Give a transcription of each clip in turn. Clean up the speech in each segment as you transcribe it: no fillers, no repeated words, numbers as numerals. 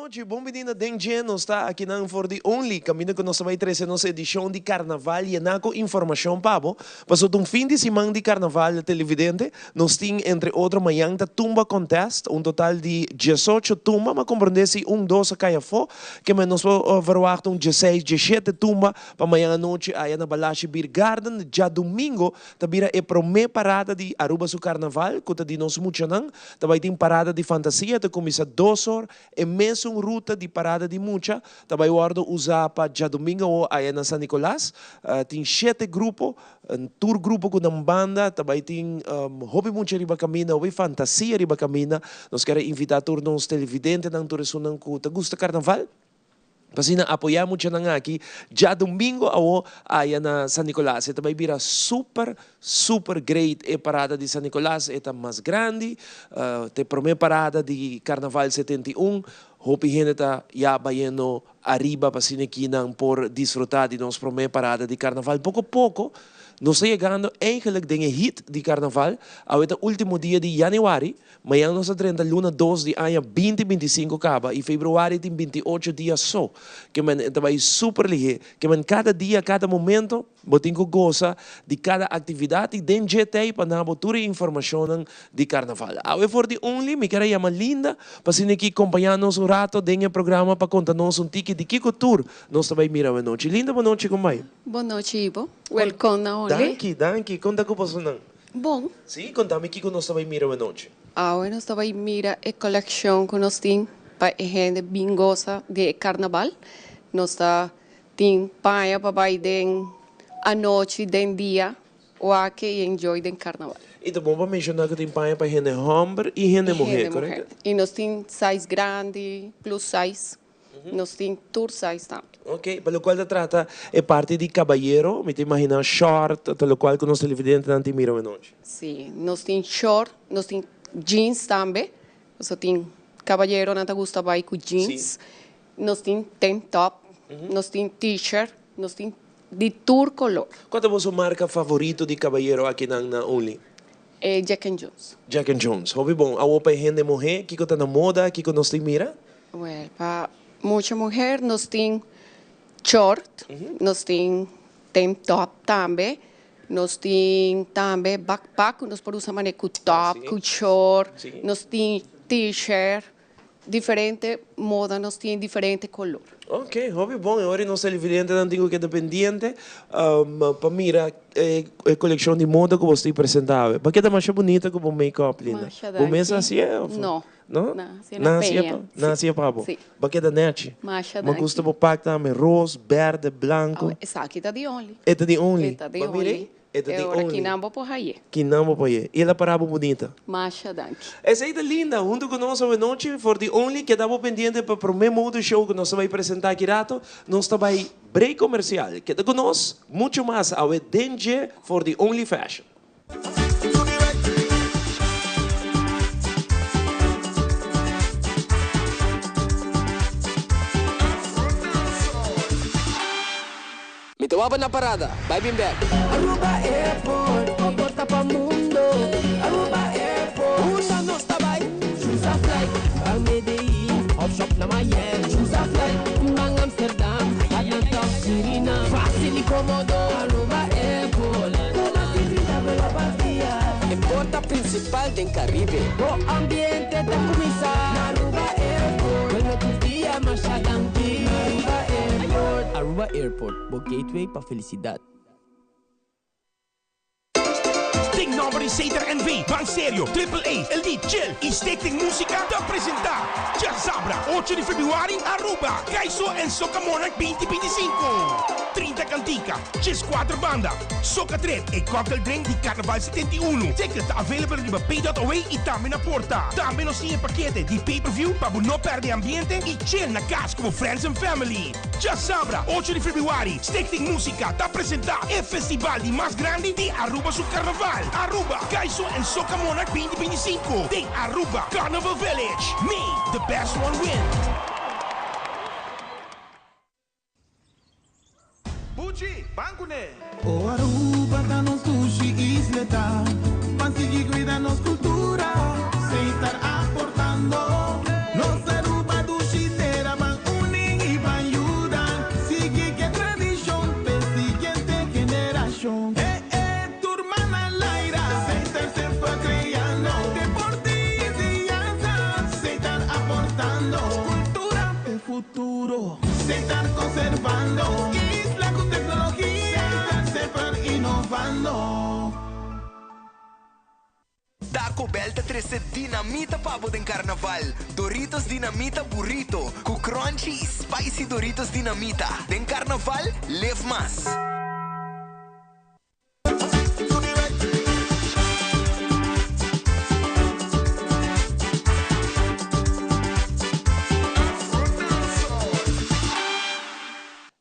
Nochi, bon bini na Den Dje, nos ta akinan for di Only, kaminda ku nos ta bai trese nos edishon di Karnaval yená ku informashon pa bo. Pasobra ta un fin di siman di Karnaval televidente, nos tin entre otro mañan ta Tumba Contest, un total di diesocho tumba, m'a komprondé si un dos a kai afó, ke men nos por verwachta un dieseis, dieshete tumba pa mañan anochi aya na Balashi Beer Garden. Djadumingo ta bira e promé parada di Aruba su Karnaval ku ta di nos muchanan. Ta bai tin parada di fantasia ta kuminsá dos or. E mesun ruta di parada di mucha ta bai wòrdu usá pa djadumingu awor aya na San Nicolas. Tin shete grupo, tur grupo ku nan banda ta bai tin hopi mucha riba kaminda, hopi fantasia riba kaminda. Nos kier a invitá tur nos televidentenan, tur esunnan ku ta gusta karnaval. Pa asina apoyá muchanan aki djadumingu awo aya na San Nicolas. E ta bai bira super, super great e parada di San Nicolas. E ta mas grandi, ta e prome parada di Carnaval 71. Hopi hende ta ya bayendo ariba pa asina ki nan por disfruta di nos prome parada di Carnaval. Poko poko nos ta yegando eigenlijk den e hit di Carnaval. Awe ta ultimo dia di januari. Mañan nos ta drenta luna dos di aña binti bintisinko kaba i februari tin bintiocho dia so. Ke men e ta bai super lihé. Ke men kada dia, kada momento bo tin ku gosa di kada aktividat i den dje tei pa na bo tur e informashonnan di karnaval. Awe for di Only mi ker a yama Linda pa asina ki kompañá nos un rato den e programa pa konta nos un tiki di kiko tur nos ta bai mira awe nochi. Linda bo nochi kon bai? Bo nochi Ibo. Welkom na Only. Danki, danki. Kon ta ku bosonan? Bon. Sí, konta mi kiko nos ta bai mira awenochi. Awe nos ta bai mira e kolekshon ku nos tin pa e hende bin gosa di e karnabal. Nos ta tin paña pa bai den anochi, den dia, wak i enjoy den karnabal. I ta bon pa menshoná ku tin paña pa hende hòmber i hende muhé, korekto? I nos tin size grandi, plus size. Nos tin tur size tambe. Ok, pa locual ta trata e parti di cabayero, mi ta imagina short ta locual cu nos televidentenan tin mira awenochi. Si, nos tin short, nos tin jeans tambe, pasobra tin cabayeronan ta gusta bay cu jeans. Nos tin tank top, nos tin t-shirt, nos tin di tur color. Cua ta boso marca favorito di cabayero akinan na Only? E Jack and Jones. Jack and Jones, hopi bon. Awo pa e hende muhe, kico ta na moda, kico nos tin mira? Well, pa mucha muher nos tin short, nos tin tank top tambe, nos tin tambe backpack cu nos por usa mane cu top, cu short, nos tin t-shirt, diferente moda nos tin, diferente color. Ok, hopi bon. E ora nos televidentenan tin cu keda pendiente pa mira e coleccion di moda cu bo tin presenta awe. Bo keda masha bunita cu bo make up, Linda. Masha Bo mes danki. haci'e of? No. No? Na hasié na peña. Na hasié pa bo? Sí. Bo keda nechi. Masha Bo danki. gusta bo pak tambe, ros, berde, blanco. Awe, esaki ta di Only. E ta di Only. E ta di Bo mira Only. ei? E ta E di ora Only. kinan bo por haye. Kinan bo por haye. I el a para bo bunita. Masha danki. Esei ta Linda, hunto ku nos awenochi for di Only. Keda bo pendiente pa prome mode show ku nos ta bai presenta aki rato. Nos ta bai break comercial. Keda ku nos, mucho mas awe den dje for di Only Fashion. Mi ta wak na parada, bai bin bek. Aruba Airport, bo porta pa mundo. Aruba Airport, Unda nos ta bai? Choose a flight, ban Medellin of shop na Miami. Choose a flight, ban Amsterdam, Atlanta of Suriname. Facil y comodo, Aruba Airport. Cu mas di 30 vuelo pa dia. E porta principal den Caribe. Bo ambiente ta cuminsa na Aruba Airport. Vuelo tur dia, masha danki. Na Aruba Airport. Aruba Airport, bo gateway pa felicidad. Tin nomber di Sater NV, Ban Serio, Triple A, Elite, Chill y Stichting Musica ta presenta Djasabra, ocho di februari, Aruba, Kaiso en Soca Monarch binti bintisinko. 30 kantika, djeskuater banda, Soca Trip, e cocktail drink di Carnaval 71. Ticket ta available riba pay.away y tambe na porta. Tambe nos tin e pakete di pay per view pa bo no perde ambiente y chill na cas cu bo friends and family. Djasabra, ocho di februari, Stichting Musica ta presenta e festival di mas grandi di Aruba su Carnaval, Aruba Kaiso en Soca Monarch binti bintisinko den Aruba Carnival Village. May the best one win! Buchi, ban kuné! O Aruba ta nos dushi isleta, ban sigui cuida nos cultura, Setar aportando, nos Aruba dushi tera. futuro. Setar conservando isla cu tecnologia. Setar semper innovando. Taco Bell ta trece dinamita pa bo den Carnaval. Doritos Dinamita Burrito cu crunchy y spicy Doritos Dinamita. Den Carnaval, live mas!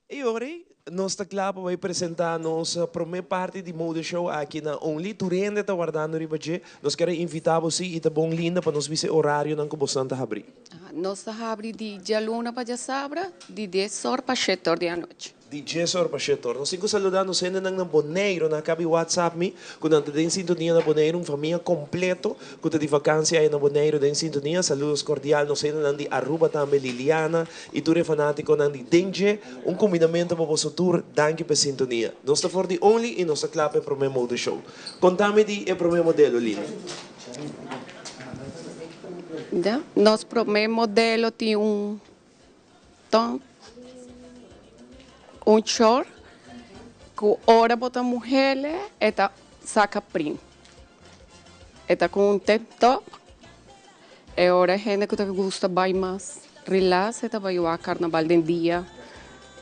E ora ei, nos ta kla pa bai presentá nos promé parti di Mode Show aki na Only. Tur hende ta wardando riba dje. Nos kier a invitá bo sí i ta bon linda pa nos bisa e orarionan ku bosnan ta habrí. Nos ta habrí di djaluna pa djasabra, di dies or pa shete or di anochi. Di djes or pa shet or. Nos tin ku saluda nos hendenan na Boneiru. Nan a kabi WhatsApp mi ku nan ta den sintonia na Boneiru. Un famia kompleto ku ta di vakansia aya na Boneiru den sintonia. Saludos kordial nos hendenan di Aruba tambe, Liliana i tur e fanatikonan di den dje. Un kumbinamentu pa boso tur. Danki pa e sintonia. Nos ta for di Only i nos ta kla pa e promé mode show. Konta mi di e promé modelo, Lina. Nos promé modelo tin un Ton un chor ku ora bo ta muhele e ta saka prin. E ta ku un tank top. E ora e hende ku ta gusta bai mas relax e ta bai wak karnaval den dia.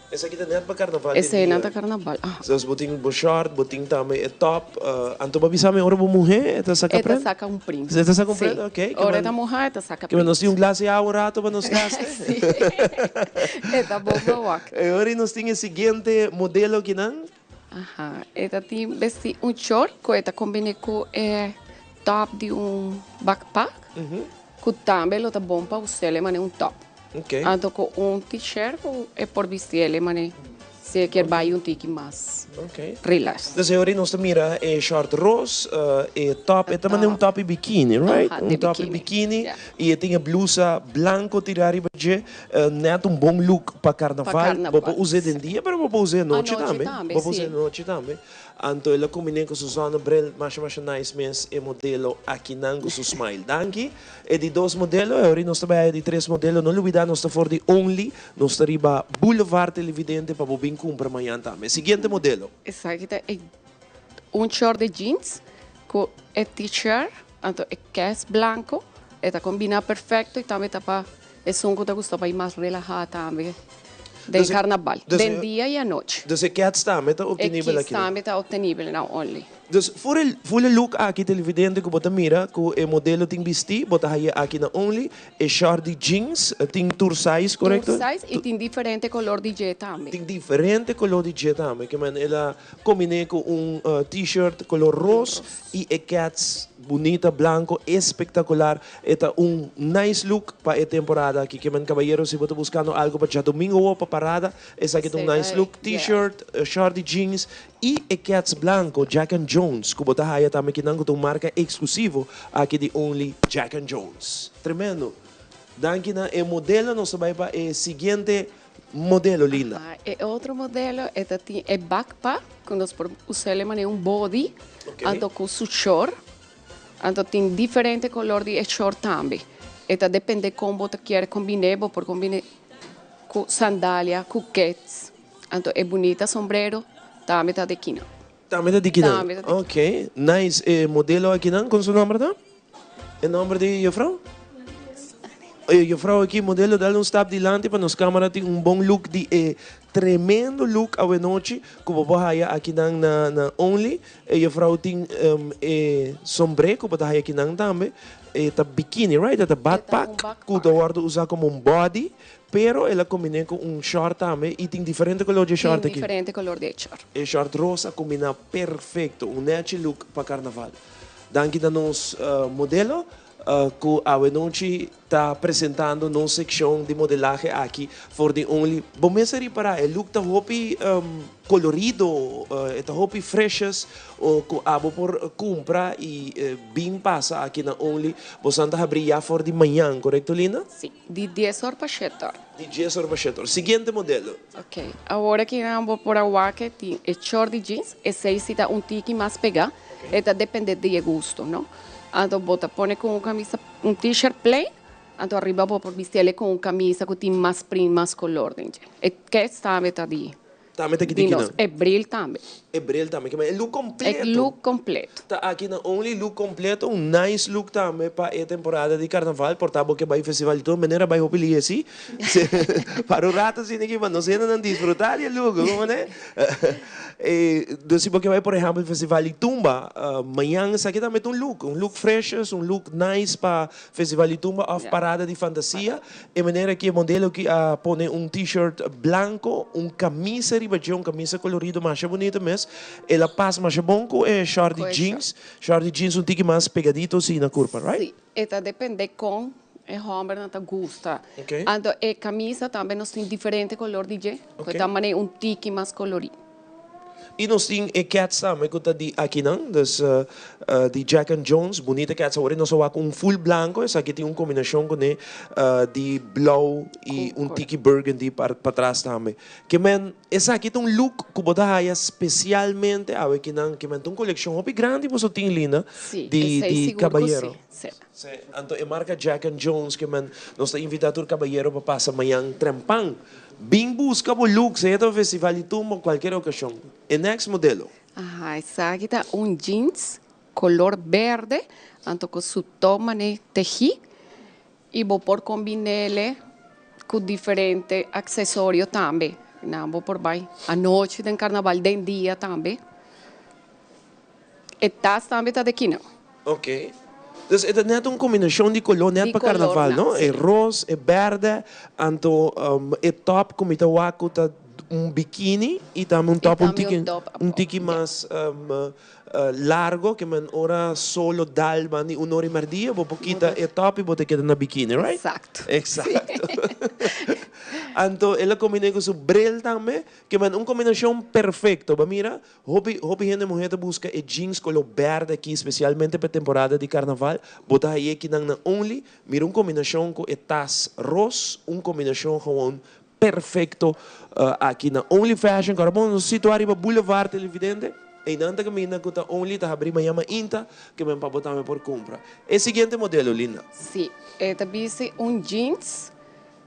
Esaki ta net pa karnaval den dia. Esei nan ta karnaval, aha. Dus bo tin bo short, bo tin tambe e top. Anto bo a bisa mi ora bo muhé e ta saka prent? E ta saka un print. E ta saka un prent? Ok. Si. Ora e ta muhá e ta saka print. Kiba nos tin un glas di awa un rato pa nos gaste? Si. E ta bon pa wak. E ora nos tin e siguiente modelo akinan. Aha. E ta tin besti un short ku e ta kombiné ku e top di un backpack. Ku tambe lo ta bon pa us'el e manera un top. Anto ku un t-shirt ku e por bisti el e manera si e kier bai un tiki mas relax. Dus e ora nos ta mira e short ros, e top, e ta manera un top bikini, right? Aha, di Un top bikini. bikini i e tin e blusa blanco tira riba dje, net un bon look pa carnaval. Pa carnaval. Bo por us'e den dia pero bo por us'e anochi Anochi tambe. tambe, Bo por us'e si. anochi tambe. Anto el a combine cu su zonnebril masha masha nice mes e modelo akinan cu su smile. Danki. E di dos modelo e ori nos ta bay haya di tres modelo. No lubida nos ta for di Only. Nos ta riba Boulevard Televidente pa bo bin cumpra mañan tambe. Siguiente modelo. Esaki ta e un short di jeans cu e t-shirt anto e kes blanco e ta combina perfecto y tambe ta pa Esun ku ta gusta bai mas relahá tambe den karnabal, den dia i anochi. Dus e kets tambe ta optenibel E aki? kets tambe ta optenibel na Only. Dus for e full e look aki televidente ku bo ta mira ku e modelo tin bistí, bo ta haye aki na Only. E short di jeans tin tur size, korekto? Tur size i tin diferente kolor di dje tambe. Tin diferente kolor di dje tambe. Ke men el a kombiné ku un t-shirt kolor ros i e kets bunita blanco espektakular. E ta un nice look pa e temporada aki. Ke men kabayero si bo ta buskando algo pa djadomingo o pa parada, esaki ta un nice look. T-shirt, short di jeans i e kets blanco Jack and Jones ku bo ta haya tambe kinan ku ta un marka eksklusivo aki di Only Jack and Jones. Tremendo. Danki na e modelo nos ta bai pa e siguiente modelo Linda. E otro modelo e ta tin e backpack ku nos por us'el manera un body anto ku su short. Anto tin diferente color di e short tambe. E ta depende con bo ta kier combine, bo por combine cu sandalia, cu kets. Anto e bunita sombrero tambe ta di kinan. Tambe ta di kinan? Tambe ta di kinan. Ok, nice. E modelo akinan con su nomber ta? E nomber di juffrouw? E juffrouw aki modelo dal un stap dilanti pa nos camera tin un bon look di e tremendo look awenochi cu bo por haya akinan na na Only. E juffrouw tin e sombré cu bo ta haya akinan tambe. E ta bikini right? E ta badpak cu ta wordo usa como un body pero el a combine cu un short tambe y tin diferente color di e short Tin aki. diferente color di e short. E short rosa combina perfecto. Un nechi look pa carnaval. Danki na nos modelo cu awenochi ta presentando nos seccion di modelahe aki for di Only. Bo mes a ripara e look ta hopi colorido, e ta hopi freshes cu abo por cumpra y bin pasa aki na Only. Bosan ta habri ya for di mañan, corecto Linda? Si, di dies or pa shete or. Di dies or pa shete or. Siguiente modelo. Ok, awor aki nan bo por a wak e tin e short di jeans, esey si ta un tiki mas pega. E ta depende di e gusto, no? Anto bo ta pone cu un camisa, un t-shirt plain, Anto ariba bo por bisti'el ku un kamisa ku tin mas print, mas kolor den dje. E kets tambe ta di Tambe ta di kiti nos. kinan? E bril tambe. E bril tambe. Ke men e look kompleto. E look kompleto. Ta aki na Only look kompleto, un nice look tambe pa e temporada di karnaval. Por ta bo ke bai festival di tur manera bai hopi lihe si. Para un rato asina aki pa nos hendenan disfruta di e look, como ne? Dus si bo ke bai por ehempel festival di tumba, mañan esaki tambe ta un look, un look freshes, un look nice pa Festival di Tumba of Parada di Fantasia. E manera ki e modelo ki a pone un t-shirt blanco, un camisa riba dje, un camisa colorido masha bunita mes. El a pas masha bon cu e short di jeans. Short di jeans un tiki mas pegadito si na curpa, right? Si, e ta depende con e hombernan ta gusta. Anto e camisa tambe nos tin diferente color di dje, cu e ta manera un tiki mas colori. I nos tin e cats tambe cu ta di akinan, dus di Jack and Jones, bunita cats. Awor nos a wak un full blanco, esaki tin un combinacion cune di blauw y un tiki burgundy patras tambe. Ke men, esaki ta un look cu bo ta haya specialmente awe kinan, ke men ta un coleccion hopi grandi boso tin, Linda, di di cabayero. Si, Si, anto e marca Jack and Jones ke men nos ta invita tur cabayero pa pasa mañan trempan. Bin busca bo look, sea ta un festival di tumba o cualkier ocasion. E next modelo. Aha, esaki ta un jeans color berde, anto cu su top mane tehi y bo por combinele cu diferente accesorio tambe. Nan bo por bay anochi den carnaval, den dia tambe. E tas tambe ta de kina. Ok. Dus e ta net un combinacion di color net pa carnaval, no? E ros, e berde, anto e top cu mi ta wak cu ta un bikini y tambe un top un tiki un tiki mas largo ke men ora solo dal banda di un ora y merdia bo por kita e top y bo ta keda na bikini, right? Exacto. Exacto. Anto el a combina cu su bril tambe, ke men un combinacion perfecto. Bo mira Hopi hopi hende muhé ta buska e jeans kolo bèrdè aki spesialmente pa e temporada di karnaval. Bo ta haye kinan na Only. Mira un kombinashon ku e tas ros, un kombinashon gewoon perfekto aki na Only Fashion. Kòrda bon nos situá riba Boulevard Televidente. Einan ta kaminda ku ta Only ta habrí maña mainta ke men pa bo tambe por kumpra. E siguiente modelo, Linda. Sí, e ta bisti un jeans.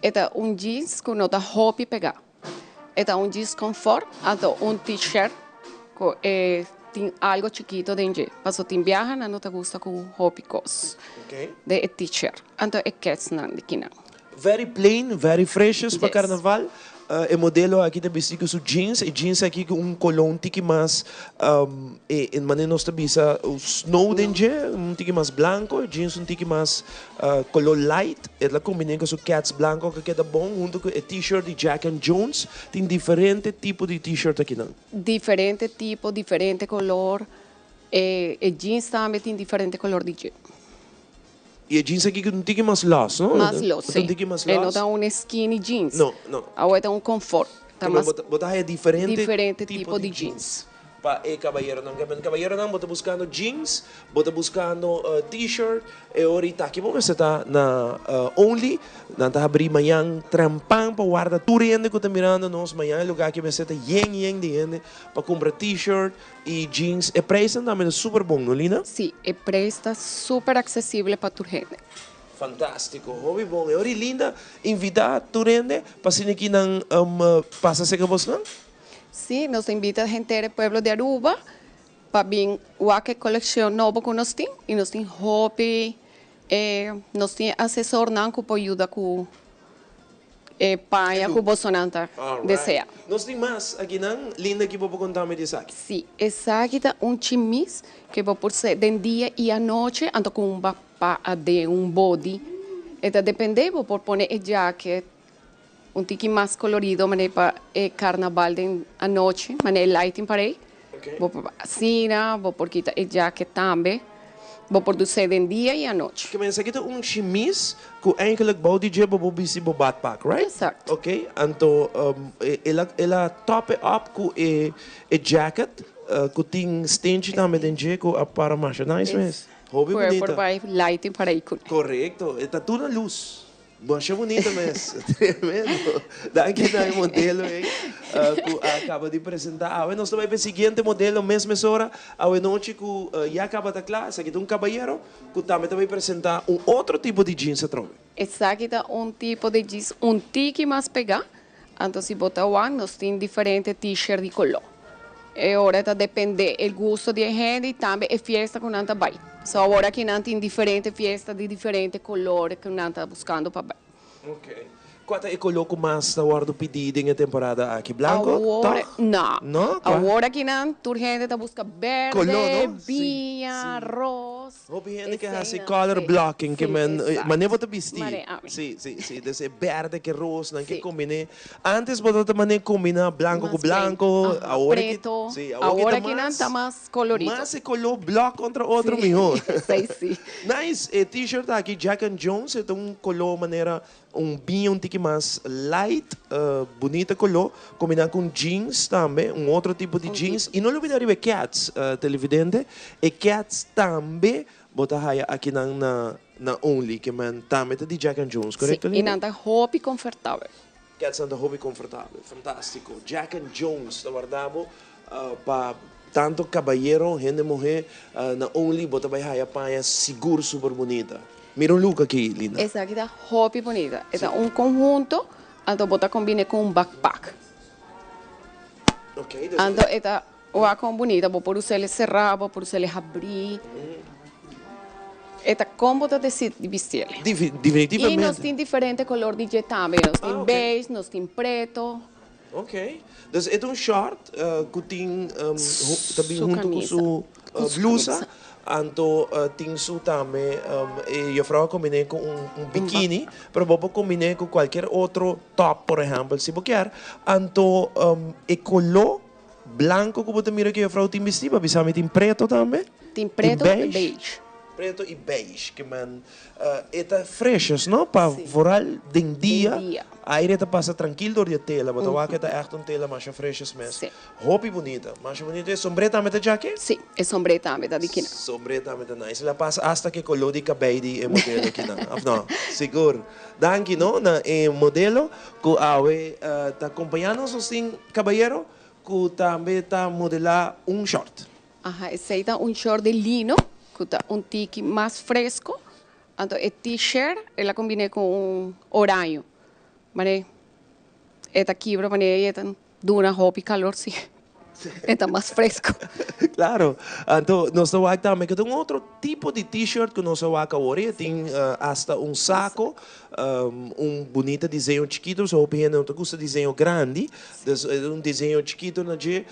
E ta un jeans ku no ta hopi pegá. E ta un jeans confort anto un t-shirt cu e tin algo chikito den dje paso tin biaha nan no ta gusta cu hopi cos den e t-shirt anto e ketsnan di kinan. Very plain, very freshes pa carnaval. E modelo aki ta bisti cu su jeans, e jeans aki cu un color un tiki mas e manera nos ta bisa snow den dje, un tiki mas blanco, e jeans un tiki mas Color light, e la combine cu su kets blanco cu keda bon hunto cu e t-shirt di Jack and Jones. Tin diferente tipo di t-shirt akinan. Diferente tipo, diferente color. E e jeans tambe tin diferente color di dje. Y e jeans aki un tiki mas los, no? Mas los, si. Un tiki mas los. E no ta un skinny jeans. No, no. Awo e ta un comfort. Ta mas. Bo ta haya diferente. Diferente tipo di jeans. Pa e kabayeronan. Kèmen kabayeronan bo ta buskando jeans, bo ta buskando t-shirt, e ora i taki bo mester ta na Only. Nan ta habrí mañan trempan pa warda tur hende ku ta mirando nos. Mañan e lugá aki mester ta yen yen di hende pa kumpra t-shirt i jeans. E preisnan tambe ta super bon, no Lina? Sí, e preis ta super aksesibel pa tur hende. Fantástiko, hopi bon. E ora i Linda invitá tur hende pa asina ki nan pasa serka bosnan. Sí, nos ta invita henter e pueblo di Aruba pa bin wak e coleccion nobo cu nos tin y nos tin hopi e nos tin asesornan cu por yuda cu e paña cu bosonan ta desea. Nos tin mas akinan, Linda ki bo por conta mi di esaki? Sí, esaki ta un chimis cu bo por se den dia y anochi anto cu un bapa aden, un body, e ta depende, bo por pone e jacket Un tiki mas colorido manera pa e carnaval den anochi, manera e lighting parey. Bo por asina, bo por kita e jacket tambe. Bo por dus'é den dia y anochi. Ke men esaki ta un shimis ku eigenlijk bou di dje bo por bisti bo badpak, right? Exacto. Ok, anto el a el a top e up ku e e jacket ku tin stenchi tambe den dje ku a para masha nice mes. Hopi Por bunita. bai lighting parey kuné. Korekto, e ta tur na lus. Masha bunita mes. Tremendo. Danki na e modelo ei cu a caba di presenta awe. Nos ta bai pa e siguiente modelo mes mesora awe nochi cu ya caba ta cla. Esaki ta un cabayero cu tambe ta bai presenta un otro tipo di jeans atrobe. Esaki ta un tipo di jeans un tiki mas pega. Anto si bo ta wak nos tin diferente t-shirt di color. E ora ta depende e gusto di e hende y tambe e fiesta cu nan ta bay. So awor aki nan tin diferente fiesta di diferente color cu nan ta buscando pa bay. Ok. Cua ta e color cu mas ta wordo pidi den e temporada aki? Blanco? Awor, Toch? no. No? Cua? Awor aki nan tur hende ta busca berde, Color, no? Si, biña, si. ros. Hopi hende ke hasi color blocking ke men mane bo ta bisti. Si si si des e berde ke ros nan ke kombine. Antes bo tabata mane kombina blanco ku blanco awor ki si awor ki ta mas mas e color blok kontra otro miho. Nice e t-shirt aki Jack and Jones e ta un color manera un biña un tiki mas light bunita color combina cu un jeans tambe un otro tipo di jeans y no lubida riba e cats televidente e cats tambe bo ta haya akinan na na Only ke men tambe ta di Jack and Jones corecto Si y nan ta hopi comfortabel. Cats nan ta hopi comfortabel fantastico Jack and Jones ta warda bo pa tanto cabayero hende muhe na Only bo ta bay haya paña sigur super bunita. Mira un look aki, Linda. Esaki ta hopi bunita. E ta un conhunto, anto bo ta combine cu un backpack. Ok, dus. Anto e ta wak con bunita. Bo por us'el cera, bo por us'el habri. E ta con bo ta decidi di bistiel. Definitivamente. Y nos tin diferente color di dje tambe. Nos tin beige, nos tin preto. Ok, dus e ta un short cu tin ta bin hunto cu su blusa, anto tin su tambe e juffrouw a combine cu un bikini, pero bo por combine cu cualkier otro top por ehempel si bo kier, anto e colo blanco cu bo ta mira cu juffrouw tin bisti, bo a bisa mi tin preto tambe? Tin preto y beige. Preto y beige, ke men e ta freshes no, pa vooral den dia, aire ta pasa trankil door di e tela, bo ta wak e ta echt un tela masha freshes mes. Hopi bunita, masha bunita. E sombré tambe ta djaki? Si, e sombré tambe ta di kinan. Sombré tambe ta nice. El a pasa hasta ke koló di kabei di e modelo kinan, of no? Sigur. Danki no na e modelo ku awe ta kompaña nos. Nos tin kabayero ku tambe ta modelá un short. Aha, esey ta un short di lino cu ta un tiki mas fresco, anto e t-shirt el a combine cu un oraño, mane e ta kibra mane e ta duna hopi calor si, e ta mas fresco. Claro, anto nos ta wak tambe cu ta un otro tipo di t-shirt cu nos a wak awor, e tin hasta un saco Un bunita diseño chikito, so hopi hende no ta gusta diseño grandi, dus un diseño chikito na dje,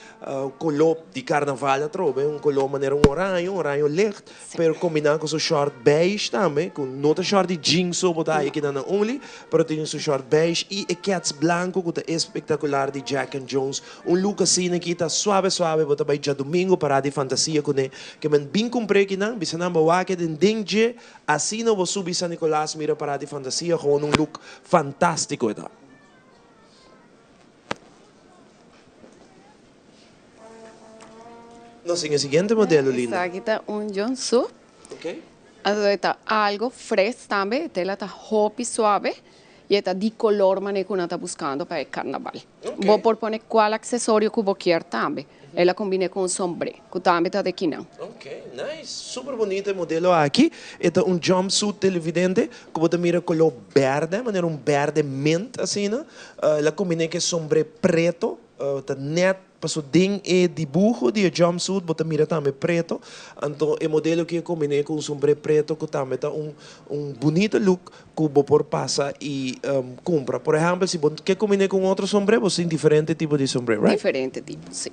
koló di karnaval atrobe, un koló manera un oraño, un oraño licht, pero kombiná ku su short beige tambe, ku no ta short di jeans so bo ta haña kinan na Only, pero tin su short beige i e kets blanko ku ta espektakular di Jack and Jones. Un look asina ki ta suave suave, bo ta bai djadumingu pará di fantasia kuné, ke men bin kumpr'é kinan, bisa nan bo wak den den dje. Asina bo subi San Nicolas mira pará di fantasia gewoon un look fantástico e ta. Nos tin e siguiente modelo Linda. Esaki ta un jumpsuit. Ok. Anto e ta algo fres tambe, e tela ta hopi suave y e ta di color mane cu nan ta buscando pa e carnaval. Bo por pone cual accesorio cu bo kier tambe. El a combine cu un sombre, cu tambe ta de kinan. Ok, nice. Super bunita e modelo aki. E ta un jumpsuit televidente cu bo ta mira color berde, manera un berde mint asina. El a combine cu e sombre preto. Ta net paso den e dibuho di e jumpsuit bo ta mira tambe preto. Anto e modelo aki a combine cu un sombre preto cu tambe ta un un bunita look cu bo por pasa y cumpra. Por ehempel, si bo ke combine cu un otro sombre, bo tin diferente tipo di sombre, right? Diferente tipo, si.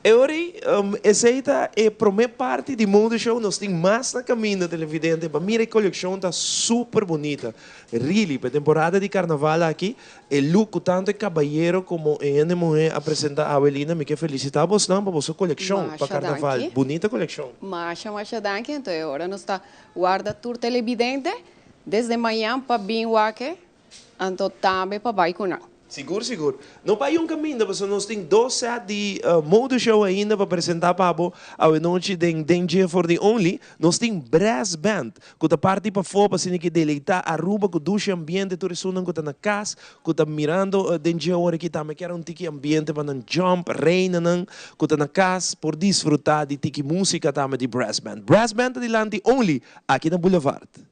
E ora ei, esey ta e prome parti di Mode Show. Nos tin mas na caminda, televidente. Bo mira e coleccion ta super bunita. Really, pa e temporada di carnaval aki, E look cu tanto e cabayero como e hende muhe a presenta awe Linda mi ke felicita bosnan pa boso coleccion pa Masha carnaval danki. bunita coleccion. Masha masha danki anto e ora nos ta warda tur televidente desde mañan pa bin wak anto tambe pa bay cu nan. Sigur sigur. No bay un caminda pasobra nos tin dos set di mode show ainda pa presenta pa bo awenochi den Den Dje for di Only. Nos tin brass band cu ta parti pafo pa asina ki deleita Aruba cu dushi ambiente tur esunnan cu ta na cas cu ta mirando Den Dje awor aki tambe kier un tiki ambiente pa nan jump, reinanan cu ta na cas por disfruta di tiki musica tambe di brass band. Brass band ta dilanti Only aki na Boulevard.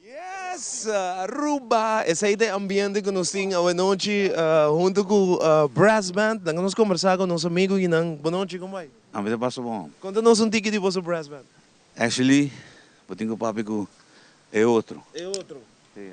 Yes! Aruba! Esei ta e ambiente ku nos tin awenochi huntu ku Brass Band. Laga nos kombersá ku nos amigu kinan. Bonochi, kon bai? Ami ta pasa bon. Konta nos un tiki di boso brass band. Actually, bo tin ku papia ku e otro. E otro? Si.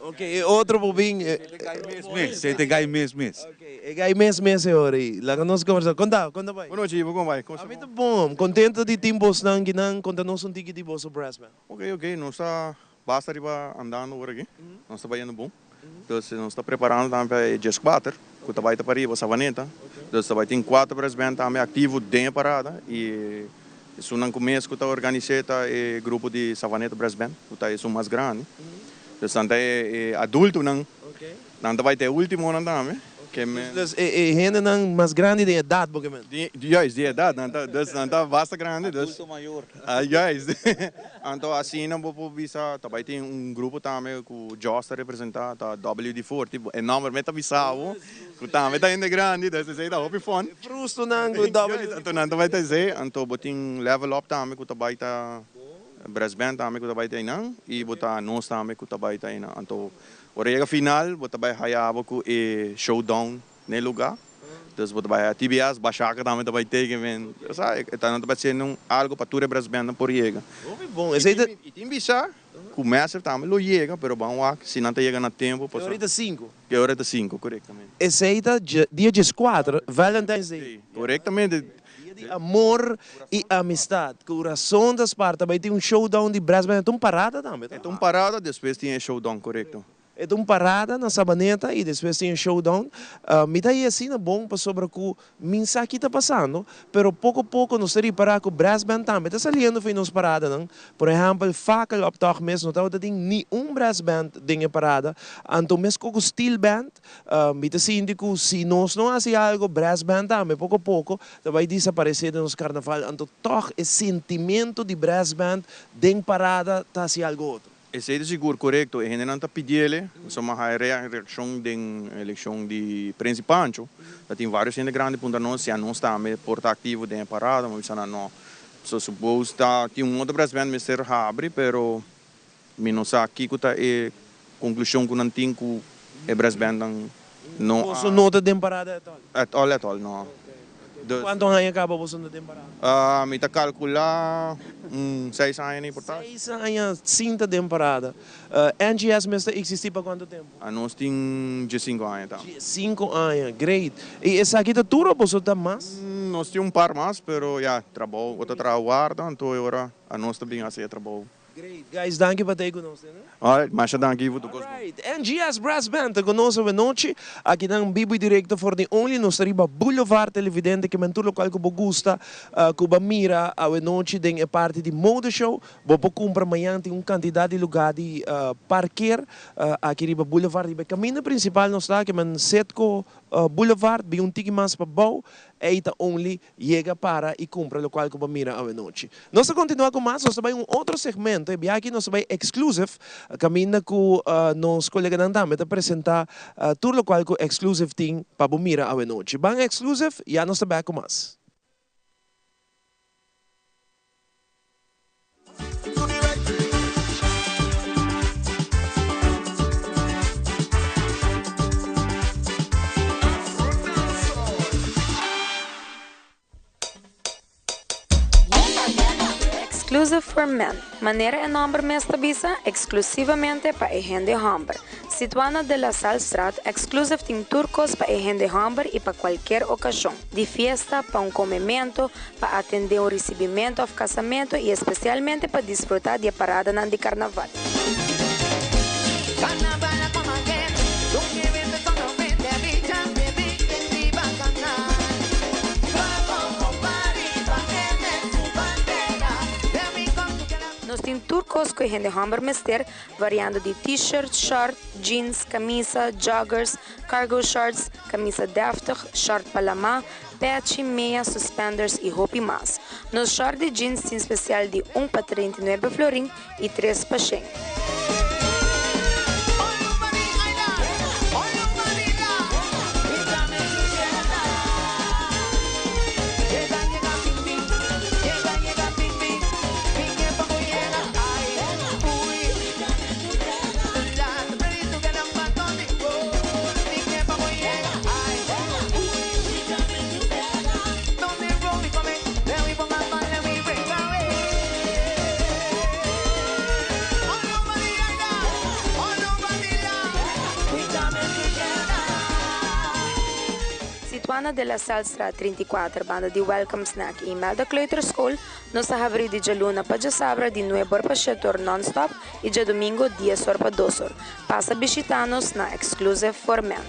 Ok, e otro bo bin. E ta gai mes mes, e ta gai mes mes. Ok, e gai mes mes e ora ei. Laga nos kombersá. Konta, konta bai? Bonochi, bo kon bai? Kon sta bon? Ami ta bon. Kontento di tin bosnan kinan. Konta nos un tiki di boso brass band. Ok, ok, nos ta basta riba andando ora aki. Nos ta bayendo bon. Dus nos ta preparando tambe pa e djeskuater ku ta bai ta pariba Savaneta. Dus ta bai tin kuater brass band tambe aktivo den e parada i. Esunnan ku mes ku ta organis'é ta e grupo di Savaneta Brass Band, ku ta esun mas grandi. Dus nan ta e adultonan, nan ta bai ta e ultimonan tambe. Ke men. Dus e hendenan mas grandi den edat bo ke men? Juist, di edat. Nan ta, dus nan ta basta grandi. Dus. Adulto mayor. Juist. Anto asina bo por bisa ta bai tin un grupo tambe ku Jos ta representá, ta WD-forty. E nòmber mes ta bisa bo ku tambe ta hende grandi, dus esei ta hopi fun. E frustonan ku WD-forty. Anto nan ta bai ta esei. Anto bo tin Level Up tambe ku ta bai ta Brass Band tambe ku ta bai ta einan i bo ta nos tambe ku ta bai ta einan. Anto ora yega final bo ta bai haya bo ku e showdown n'e lugá. Dus bo ta bai haya TBS, Bashaka tambe ta bai teken men. Sa e ta nan ta bai hasiendo un algo pa tur e brass bandnan por yega. Hopi bon. Esei ta. I tin bisa ku Massive tambe lo yega pero ban wak si nan ta yega na tempo pasobra. E ora ta sinku. E ora ta sinku, korektamente. Esei ta dia dieskuater, Valentine's Day. Korektamente. Dia di amor i amistad. Kurason ta sparta bai tin un showdown di brass band. E ta un parada tambe, ta? E ta un parada, despues tin e showdown, korekto. E ta un parada na Sabaneta i despues tin e showdown. Mi ta hei asina bon pasobra ku mi sa ki ta pasando, pero poko poko nos ta ripará ku brass band tambe ta saliendo for nos paradanan. Por ehèmpel, Fakeloptocht mes no tabata tin ni un brass band den e parada. Anto meskos ku steel band, mi ta sinti ku si nos no hasi algo, brass band tambe poko poko ta bai disaparesé den nos karnaval. Anto tòg e sintimentu di brass band den parada ta hasi algo otro. Esei ta sigur korekto, e hendenan ta pidiele, pasobra mi haya reakshon den elekshon di Prins Pancho, ta tin varios hende grandi puntra nos si anos tambe por ta aktivo den e parada, mi a bisa nan no. So suppose ta tin un otro brass band mester habri, pero mi no sa kiko ta e konklushon ku nan tin ku e brass bandnan no a. Boso no ta den parada at all? At all, at all, no. Dus. Kuantu aña kaba boso no den parada? Mi ta kalkulá un seis aña ni por ta. Seis aña sin ta den parada. NGS mes ta eksistí pa kuantu tempu? Anos tin diesinku aña ta. Diesinku aña, great. I esaki ta tur o boso ta mas? Nos tin un par mas, pero ya, trabou, bo ta traha warda, anto e ora anos ta bin hasi e trabou. Great guys danki pa ta ku nos tene. Alright masha danki Ivo tu kos bon. Alright NGS Brass Band ta ku nos awenochi aki nan bibo y directo for di Only nos ta riba Boulevard Televidente ke men tur lokual ku bo gusta ku bo a mira awenochi den e parti di Mode Show bo por kumpra mañan tin un kantidat di luga di parker aki riba Boulevard riba e kaminda principal nos ta ke men Citgo Boulevard bin un tiki mas pabou ey ta Only Yega para y cumpra locual cu bo mira awenochi. Nos ta continua cu mas, nos ta bay un otro segmento, e biaha aki nos ta bay exclusive, caminda cu nos coleganan tambe ta presenta tur locual cu exclusive tin pa bo mira awenochi. Ban exclusive, ya nos ta back cu mas. Exclusive for Men, manera e nomber mes ta bisa, exclusivamente pa e hende homber. Situá na De La Sallestraat, Exclusive tin tur kos pa e hende homber y pa cualkier ocasion, di fiesta, pa un comemento, pa atendé un risibimentu òf kasamentu i espesialmente pa disfrutá di e paradanan di karnaval. Nos tin tur kos ku e hende hòmber mester, variando di t-shirt, shòrt, jeans, kamisa, joggers, cargo shorts, kamisa dèftig, shòrt pa lamá, Pechi, mea, suspenders y hopi mas. Nos short di jeans tin special di un pa 39 florin y tres pa shen. Situá na De La Sallestraat 34 banda di Welcome Snack i Imelda Kleuterschool, nos ta habrí di djaluna pa djasabra di nuebe or pa shete or nònstòp i djadumingo dies or pa dos or. Pasa bishita nos na Exclusive for Men.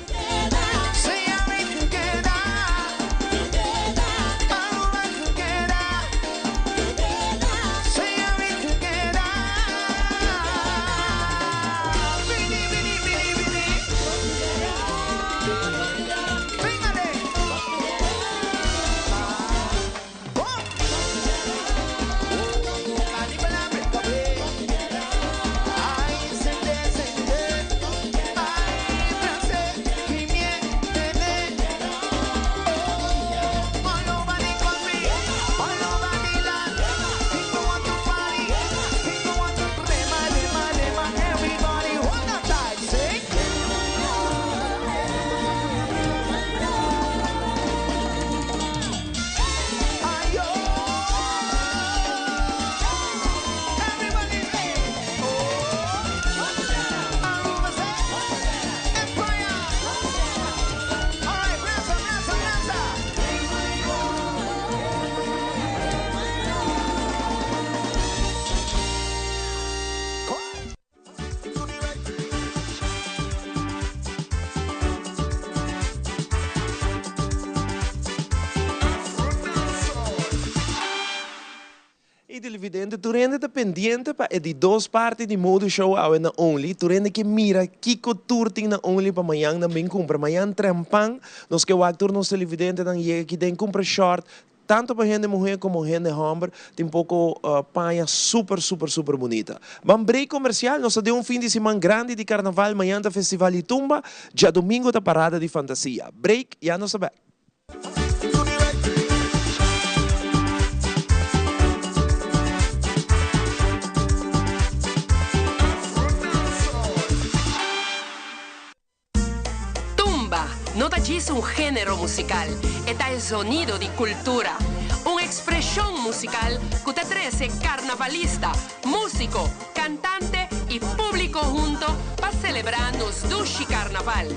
Y televidente, tur hende ta pendiente pa e di dos parti di Mode Show awe na Only. Tur hende ke mira kico tur tin na Only pa mañan nan bin cumpra. Mañan trempan nos ke wak tur nos televidentenan yega aki den cumpra short, tanto pa hende muher como hende homber. Tin poco paña super super super bunita. Ban break comercial, nos ta den un fin di siman grandi di carnaval. Mañan ta Festival di Tumba, djadomingo ta Parada di Fantasia. Break, ya nos ta bek. Tumba no ta djis un género musikal, e ta e zonido di kultura. Un ekspreshon musikal ku ta trese karnavalista, músiko, kantante i públiko hunto pa selebrá nos dushi karnaval.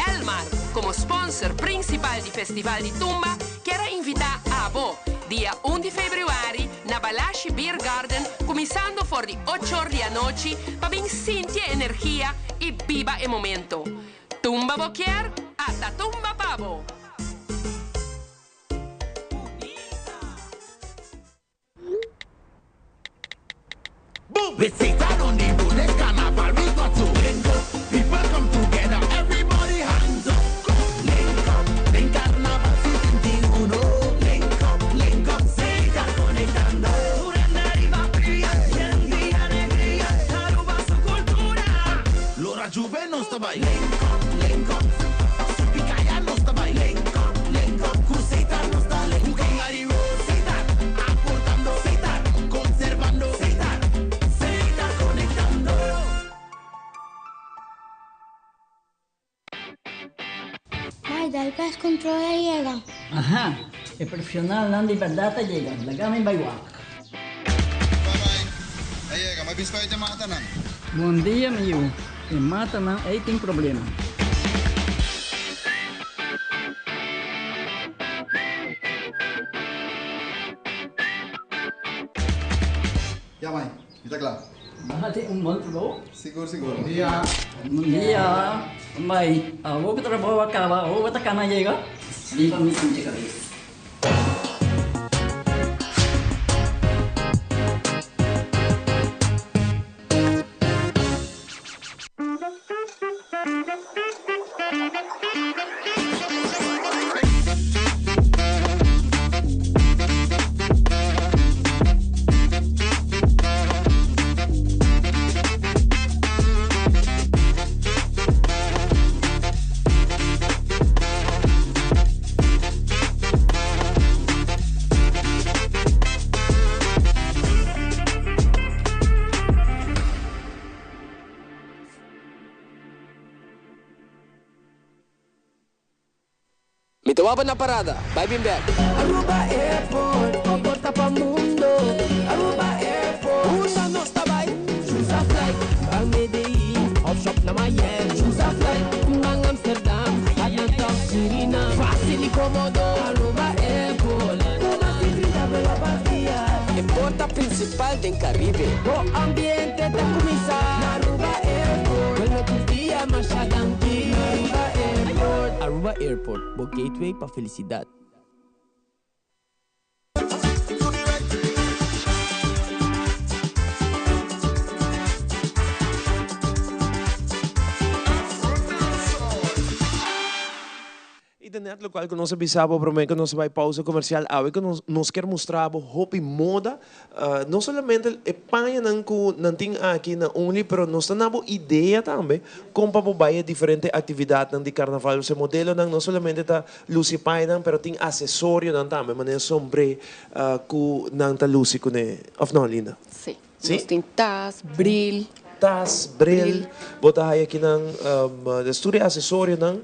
Elmar, komo sponsor prinsipal di Festival di Tumba, kier a invitá abo, dia un di febrüari, na Balashi Beer Garden kuminsando for di ochor di anochi pa bin sinti e energia i biba e momento. Tumba bo kier? Ata tumba pa bo! Mai, dal pest control a yega. Aha, e profesionalnan di berdad a yega, laga mi bai wak. A yega, ma biscoit e matanan. Bon dia mi yu, e matanan ei tin problema. Ya mai, mi ta kla. Bo hasi un bon trabou. Sigur sigur. Bon dia. Bon dia. Mai, awor ku trabou a kaba, awor bo ta kana yega? Riba mi sinti kabes. Mi ta waba na parada, bai bin bek. Aruba Airport, bo porta pa mundo. Aruba Airport, unda nos ta bai? Choose a flight, ban Medellin of shop na Miami. Choose a flight, ban Amsterdam, Atlanta of Suriname. Facil y comodo, Aruba Airport. Cu mas di 30 vuelo pa dia. E porta principal den Caribe. Bo ambiente ta cuminsa na Aruba Airport. Vuelo tur dia, masha danki na Aruba Airport. Aruba Airport, bo gateway pa felicidad. Y ta net locual cu nos a bisa bo prome cu nos a bay pausa comercial awe cu nos nos kier mustra bo hopi moda, no solamente e pañanan cu nan tin aki na Only pero nos ta na bo idea tambe con pa bo bay e diferente actividadnan di carnaval. Osea modelonan no solamente ta luci pañanan pero tin acesorionan tambe manera sombre cu nan ta luci cune, of no Linda? Sí. Nos tin tas, bril. Tas, bril. Bo ta haya kinan des tur e asesorionan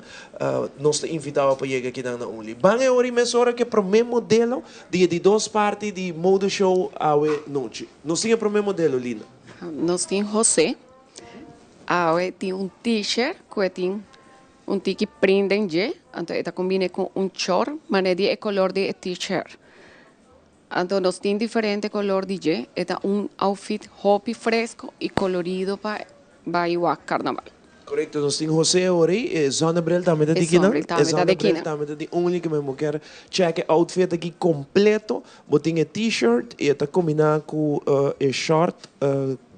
nos ta invita bo pa yega kinan na Uli. Ban e ora i mesora ku e prome modelo di e di dos parti di Mode Show awe nochi. Nos tin e prome modelo, Linda. Nos tin Jose. Awe tin un t-shirt ku e tin un tiki print den dje, anto e ta kombine ku un chor manera di e kolor di e t-shirt. Anto nos tin diferente color di dje, e ta un outfit hopi fresco y colorido pa bay wak carnaval. Korekto, nos tin Jose ori, e zonnebril tambe ta E di kinan. zonnebril E tambe ta di zonnebril kinan. tambe ta di Only ke men bo kier check e outfit aki kompleto. Bo tin e t-shirt i e ta kombiná ku e short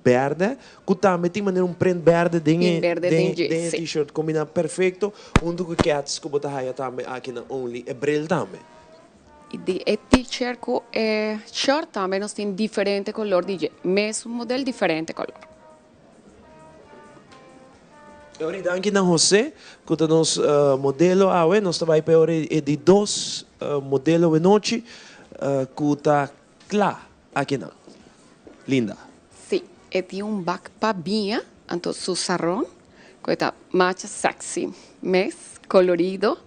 bèrdè ku tambe tin manera un print bèrdè den e Print bèrdè den dje, den e sí. t-shirt kombiná perfekto huntu ku e kèts ku bo ta haya tambe aki na Only, e bril tambe. I di e t-shirt ku e short tambe nos tin diferente kolor di dje, mesun model diferente kolor. E ora danki na Jose ku ta nos modelo awe. Nos ta bai pa e ora e di dos modelo awenochi ku ta kla akinan. Linda. Si, e tin un bak pa biña, anto su saron ku e ta macha sexy mes, kolorido.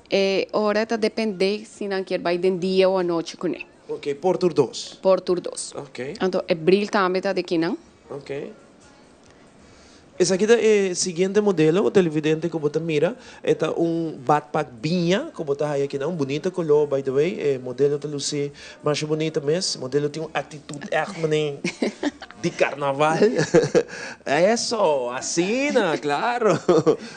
E ora ta depende si nan kier bai den dia o anochi kuné. Ok, por tur dos. Por tur dos. Ok. Anto e bril tambe ta di kinan. Ok. Esaki ta e siguiente modelo, televidente, ku bo ta mira. E ta un badpak biña ku bo ta haya akinan. Un bunita koló, by the way. E modelo ta lusi masha bunita mes. Modelo tin un aktitut ègt manera di karnaval. Eso, asina, klaro.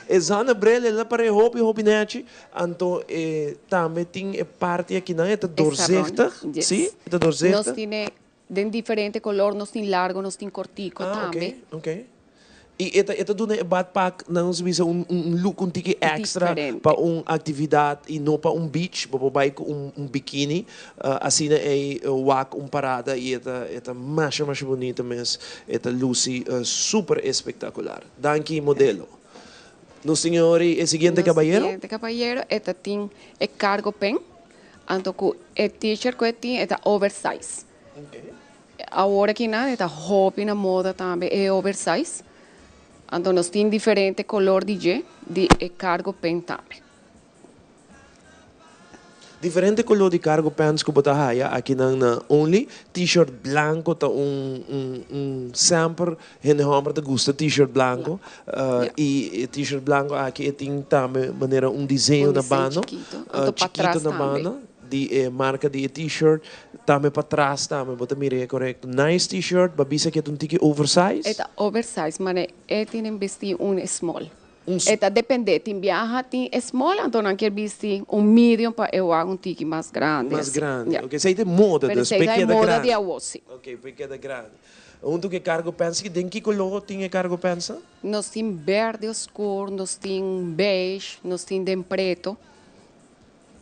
E zonnebril el a par'é hopi, hopi nèchi. Anto e tambe tin e parti akinan, e ta doorzichtig. Si, e ta doorzichtig. Nos tine Den diferente color, nos tin largo, nos tin cortico tambe. Ah, ok, ok. Y e ta e ta duna e badpak, nan nos bisa un un look un tiki extra pa un actividad y no pa un beach. Bo por bay cu un un bikini, asina ey wak un parada y e ta e ta masha masha bunita mes. E ta luci super espectacular. Danki modelo. Nos tin ahora e siguiente cabayero. Nos siguiente cabayero e ta tin e cargo pen. Anto ku e t-shirt ku e tin e ta oversize. Awor aki nan e ta hopi na moda tambe e oversize. Anto nos tin diferente kolor di dje di e cargo pant tambe. Diferente kolor di cargo pants ku bo ta haya aki nan na Only. T-shirt blanco ta un un un semper Hende homber ta gusta t-shirt blanco y e t-shirt blanco aki e tin tambe manera un diseño na banda, chikito na banda di e marca di e t-shirt, tambe patras tambe bo ta mira e corecto. Nice t-shirt, bo a bisa cu e ta un tiki oversize? E ta oversize, mane e tin bisti un small. E ta depende, tin biaha tin small anto nan kier bisti un medium pa e wak un tiki mas grandi. Mas grandi, ok, esey ta e moda dus, pa e keda grandi. Pero esey ta e moda di awo si. Ok, pa e keda grandi. Huntu ku e cargo pants ki den kiko logo tin e cargo pants nan? Nos tin berde oscur, nos tin beige, nos tin den preto.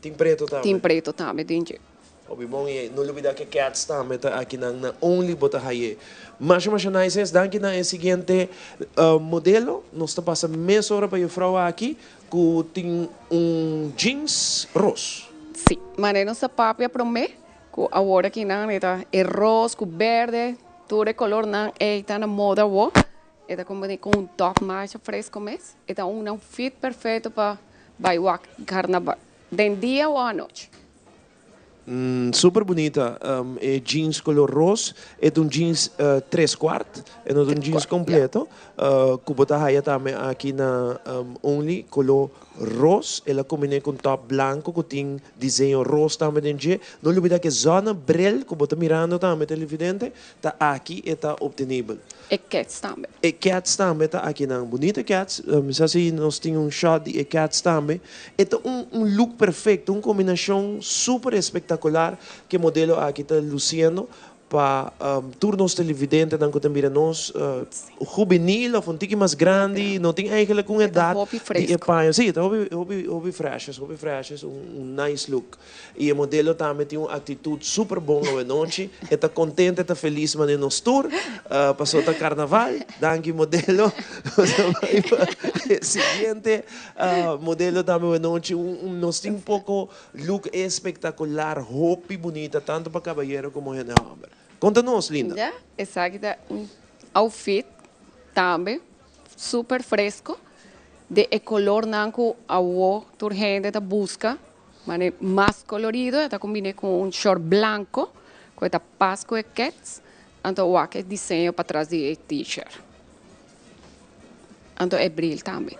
Tin preto tambe? Tin preto tambe den dje. Hopi bon y no lubida ke cats tambe ta aki nan na only bo ta haye. Masha masha nice es danki na e siguiente modelo nos ta pasa mesora pa juffrouw aki ku tin un jeans ros. Si, mane nos ta papia prome Ku awor aki nan e ta e ros ku berde, tur e kolornan ei ta na moda awor. E ta kombini ku un top masha fresko mes. E ta un outfit perfecto pa bai wak karnaval, den dia o anochi. Super bunita e jeans kolor ros. E ta un jeans tres kwart, e no ta un jeans kompleto. Ku bo ta haya tambe aki na Only kolor ros. El a kombiné ku un top blanko ku tin Diseño ros tambe den dje. No lubida ke zonnebril ku bo ta mirando tambe televidente ta aki e ta obtenibel. E kets tambe. E kets tambe ta akinan. Bunita kets. Mi sa si nos tin un shot di e kets tambe. E ta un un look perfecto, un kombinashon super espektakular ke modelo aki ta lusiendo. Pa tur nos televidentenan ku ta mira nos hubenil of un tiki mas grandi, no tin eigenlijk un edat di e paña. Sí, ta hopi, hopi, hopi fresh, hopi fresh, un nice look. I e modelo tambe tin un aktitut super bon awenochi. E ta kontent, e ta felis manera nos tur, pasobra ta karnaval. Danki modelo. Nos ta bai pa e siguiente modelo tambe awenochi. Nos tin poko Look espectacular, hopi bunita tanto pa cabayero como hende homber. Conta nos, Linda. Ya, esaki ta un outfit tambe super fresco de e colornan cu awo tur hende ta busca, mane mas colorido, e ta combine cu un short blanco cu e ta pas cu e kets, anto wak e diseño patras di e t-shirt, anto e bril tambe.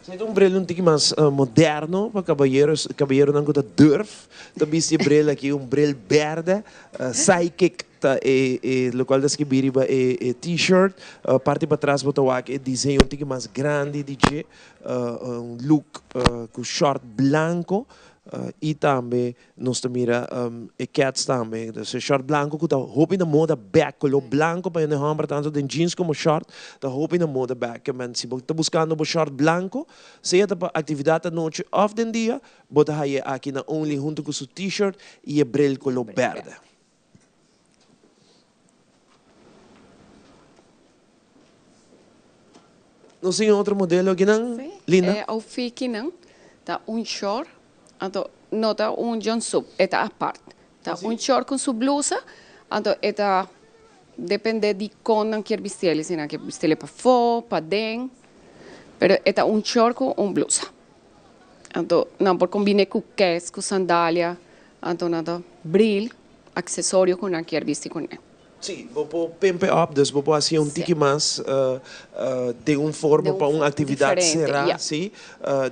Esei ta un bril un tiki mas moderno pa kabayeros, kabayeronan ku ta durf ta bisti e bril aki, un bril bèrdè, psychic ta e e lokual ta skibí riba e e t-shirt. Parti patras bo ta wak e diseño un tiki mas grandi di dje, un look ku short blanko i tambe Nos ta mira e keds tambe. Dus e short blanco cu ta hopi na moda bek. Color blanco pa hende homber tanto den jeans como short ta hopi na moda bek. Men si bo ta buscando bo short blanco, sea ta pa actividad anochi of den dia, bo ta haye aki na Only hunto cu su t-shirt y e bril color berde. Nos tin otro modelo akinan, Linda? E outfitkinan ta un short, anto no ta un jumpsuit, e ta apart. Ta un short ku su blusa, anto e ta depende di kon nan kier bisti el, si nan kier bisti el pafó, paden, pero e ta un short ku un blusa. Anto nan por kombin'é ku kes, ku sandalia, anto nan ta bril, aksesorio ku nan kier bisti kuné. Sí, bo por pimp it up, dus bo por hasié un tiki mas den un forma pa un actividad cerá, sí.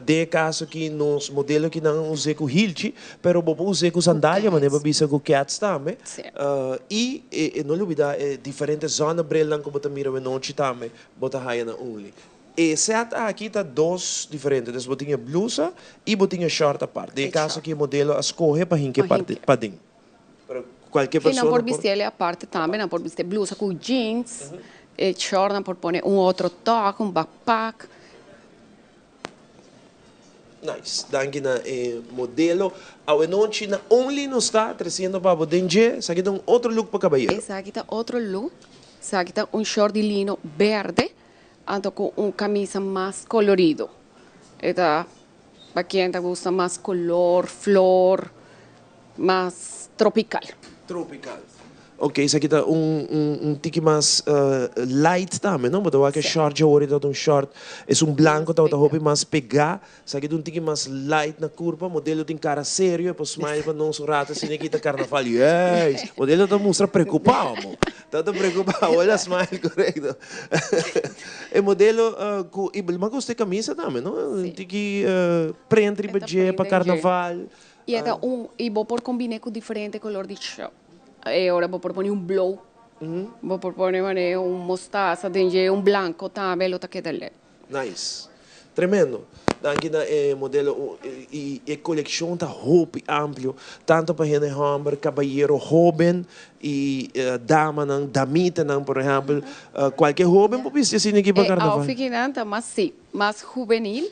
Den e caso aki nos modelo aki nan a us'é cu hilchi, pero bo por us'é cu sandalia, manera bo a bisa cu keds tambe. I no lubida e diferente zonnebrilnan cu bo ta mira awenochi tambe bo ta haya na Only. E set aki ta dos diferente, dus bo tin e blusa i bo tin e short apart. Den e caso aki e modelo a scoge pa hinca e paden. Pero cualkier Sí, nan persona por por. bisti el aparte tambe, nan por bisti blusa cu jeans, e short nan por pone un otro top, un backpack. Nice, danki na e modelo. Awenochi na Only nos ta treciendo pa bo den dje, esaki ta un otro look pa cabayero. Esaki ta otro look, esaki ta un short di lino berde, anto cu un camisa mas colorido. E ta pa quien ta gusta mas color, flor. Mas tropical. Tropical. Ok, esaki ta un un un tiki mas light tambe, no? Bo ta wak e short dje awor ta un short, esun blanco tabata hopi mas pegá. Esaki ta un tiki mas light na curpa. Modelo tin cara serio, e por smile pa nos un rato asina aki ta carnaval. Yes! Modelo ta mustra preocupá, amo. Ta ta preocupá, hola smile, corecto. E modelo cu, y mi a gusta e camisa tambe, no? Un tiki print riba dje pa carnaval. I e ta un, i bo por kombin'é ku diferente kolor di shop. E ora bo por pone un blou, bo por pone manera un mostasa den dje, un blanko tambe lo ta keda lek. Nice. Tremendo. Danki na e modelo i e kolekshon ta hopi amplio, tanto pa hende hòmber, kabayero hóben i damanan, damitanan por ehèmpel. Kualke hóben por bisti asina aki pa E karnaval. outfit kinan ta mas si, mas hubenil.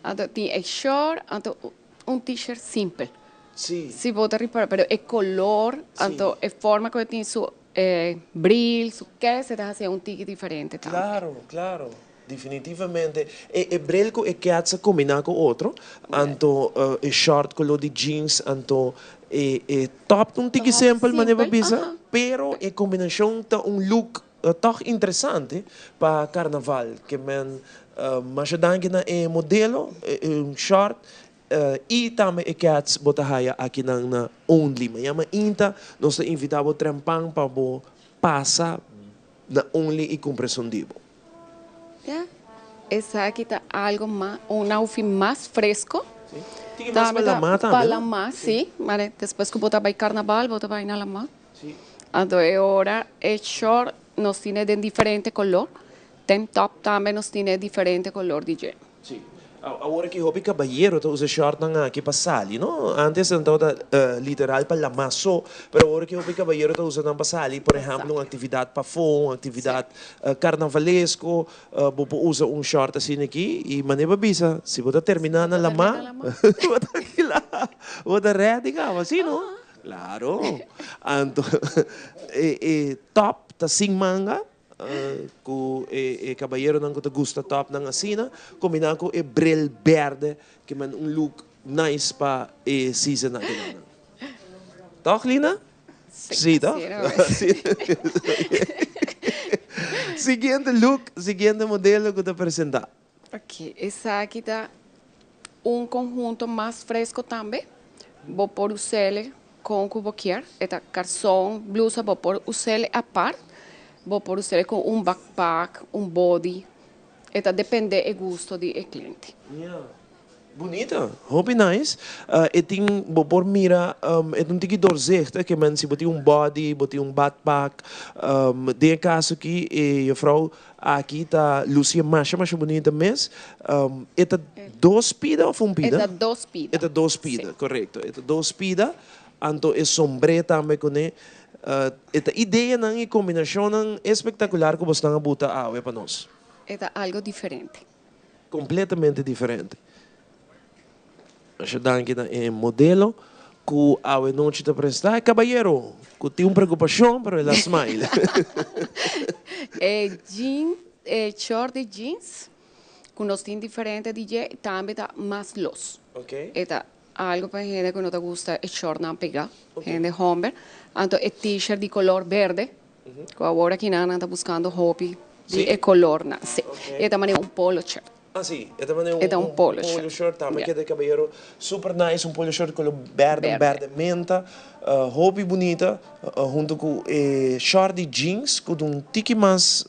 Anto tin e short, anto Un t-shirt simpel. Sí. Si bo ta ripara, pero e color, anto e forma cu e tin su bril, su kes, e ta haci un tiki diferente tambe. Claro, claro. Definitivamente. E e bril cu e kets a combina cu otro, anto e short color di jeans, anto e e top ta un tiki simpel, manera bo bisa, pero e combinacion ta un look Tòg interesante pa karnaval ke men masha danki na e modelo, e short i tambe e kèts bo ta haya akinan na Only. Mañana mainta nos ta invitá bo trempan pa bo pasa na Only i kumpra esun di bo. Ya, esaki ta algo mas, un outfit mas fresco. Tin mas pa lamá tambe, no? Pa lamá, si. Despues ku bo ta bai karnaval bo ta bai na lamá. Anto e ora e short nos tine den diferente color, tank top tambe nos tine diferente color di dje. Sí. Awor aki hopi cabayero ta usa shortnan aki pa sali, no? Antes nan tabata literal pa lama so, pero awor aki hopi cabayero ta usa nan pa sali, por ehemplo un actividad pafó, un actividad carnavalesco, bo por usa un short asina aki y manera bo a bisa, si bo ta termina na lama, bo ta kila, bo ta ready caba, si no? Claro. Anto e e top ta sin manga cu e e cabayeronan cu ta gusta topnan asina combina cu e bril berde ke men un look nice pa e season aki nan. Toch Lina? Si toch? Siguiente look, siguiente modelo cu ta presenta. Ok, esaki ta un conhunto mas fresco tambe. Bo por us'ele con cu bo kier. E ta carson, blusa, bo por us'ele apart. Bo por us'ele cu un backpack, un body. E ta depende e gusto di e cliente. Yeah. Bunita, hopi nice. E tin, bo por mira, e ta un tiki doorzichtig, ke men si bo tin un body, bo tin un badpak. Den e caso aki e juffrouw aki ta lucia masha masha bunita mes. E ta dos pida of un pida? E ta dos pida. E ta dos pida, correcto. E ta dos pida, anto e sombré tambe cune. E ta ideanan y combinacionnan espectacular cu bosnan a buta awe pa nos. E ta algo diferente. Completamente diferente. Masha danki na e modelo cu awe nochi ta presta. E cabayero cu tin un preocupacion pero el a smile. E jean, e short di jeans cu nos tin diferente di dje tambe ta mas los. E ta Algo pa hende cu no ta gusta e shortnan pega, hende homber. Anto e t-shirt di color berde, cu awor aki nan ta buscando hopi di e colornan. Si. E ta manera un polo shirt. Ah si, e ta manera un polo shirt tambe. Keda caballero super nice, un polo shirt color berde, un berde menta. Hopi bunita hunto cu e short di jeans cu ta un tiki mas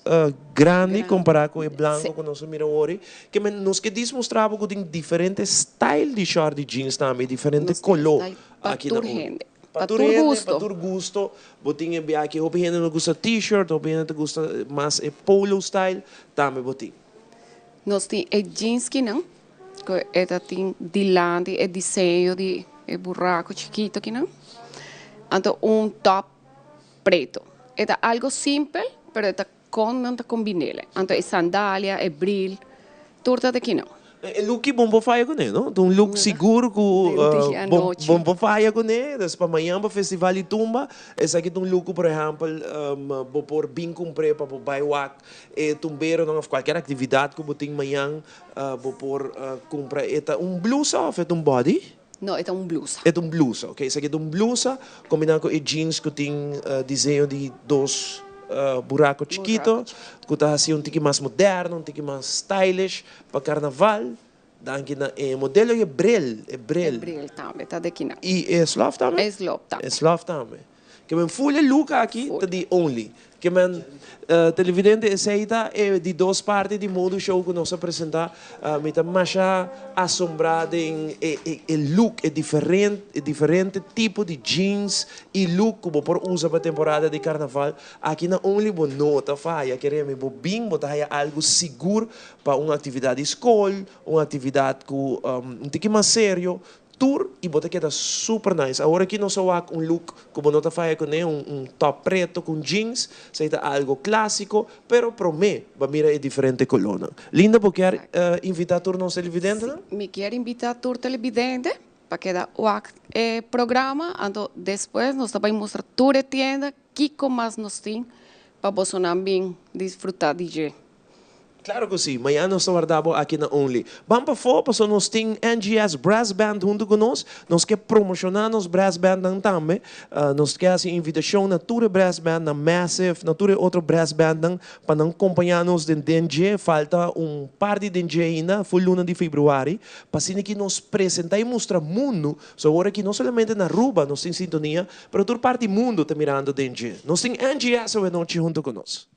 grandi compara cu e blanco cu nos a mira awor. Ke men nos ke dis mustra bo cu tin diferente style di short di jeans tambe y diferente colo aki na un. Pa tur hende, pa tur gusto. Bo tin e biaha hopi hende no gusta t-shirt, hopi hende ta gusta mas e polo style tambe bo tin. Nos tin e jeans kinan Cu e ta tin dilanti e diseño di e buraco chikito kinan. Anto un top preto. E ta algo simpel, pero e ta con nan ta combinele. Anto e sandalia, e bril, tur ta de kinan. E look ki bon por faya cune, no? Ta un look sigur cu bon por faya cune. Des pa mañan pa festival di tumba, esaki ta un look cu por ehempel bo por bin cumpre pa bo bay wak e tumberonan of cualkier actividad cu bo tin mañan. Bo por cumpra e ta un blusa of e ta un body? No, e ta un blusa. E ta un blusa, ok. Esaki ta un blusa combina cu e jeans cu tin diseño di dos buraco chikito cu ta haci un tiki mas moderno, un tiki mas stylish pa carnaval. Danki na e modelo y e bril, e bril. E bril tambe ta de kina. Y e slof tambe? E slof tambe. E slof tambe. Ke men ful e look aki ta di Only. Ke men televidente esei ta e di dos parti di Modu Show ku nos a presenta. Mi ta masha asombrá den e e look, e diferente e diferente tipo di jeans i look ku bo por usa pa temporada di karnaval. Aki na Only bo no ta faya. Kere mi bo bin bo ta haya algu sigur pa un aktividat di skol, un aktividat ku un tiki mas serio. Tur y bo ta keda super nice. Awor aki nos a wak un look cu bo no ta faya cune, un un top preto cu un jeans, esey ta algo clasico, pero prome ba mira e diferente colornan. Linda bo kier invita tur nos televidentenan? Si, mi kier invita tur televidente pa keda wak e programa, anto despues nos ta bay mustra tur e tienda kico mas nos tin pa bosonan bin disfruta di dje. Claro cu si, mañana nos ta warda bo aki na Only. Ban pafó pasobra nos tin NGS Brass Band hunto cu nos. Nos ke promociona nos brass bandnan tambe. Nos ke haci invitacion na tur e brass band, na Massive, na tur e otro brass bandnan pa nan compaña nos den Dendje. Falta un par di Dendje ainda, full luna di februari, pa asina ki nos presenta y mustra mundo. So awor aki no solamente na Aruba nos tin sintonia, pero tur parti mundo ta mirando Dendje. Nos tin NGS awenochi hunto cu nos.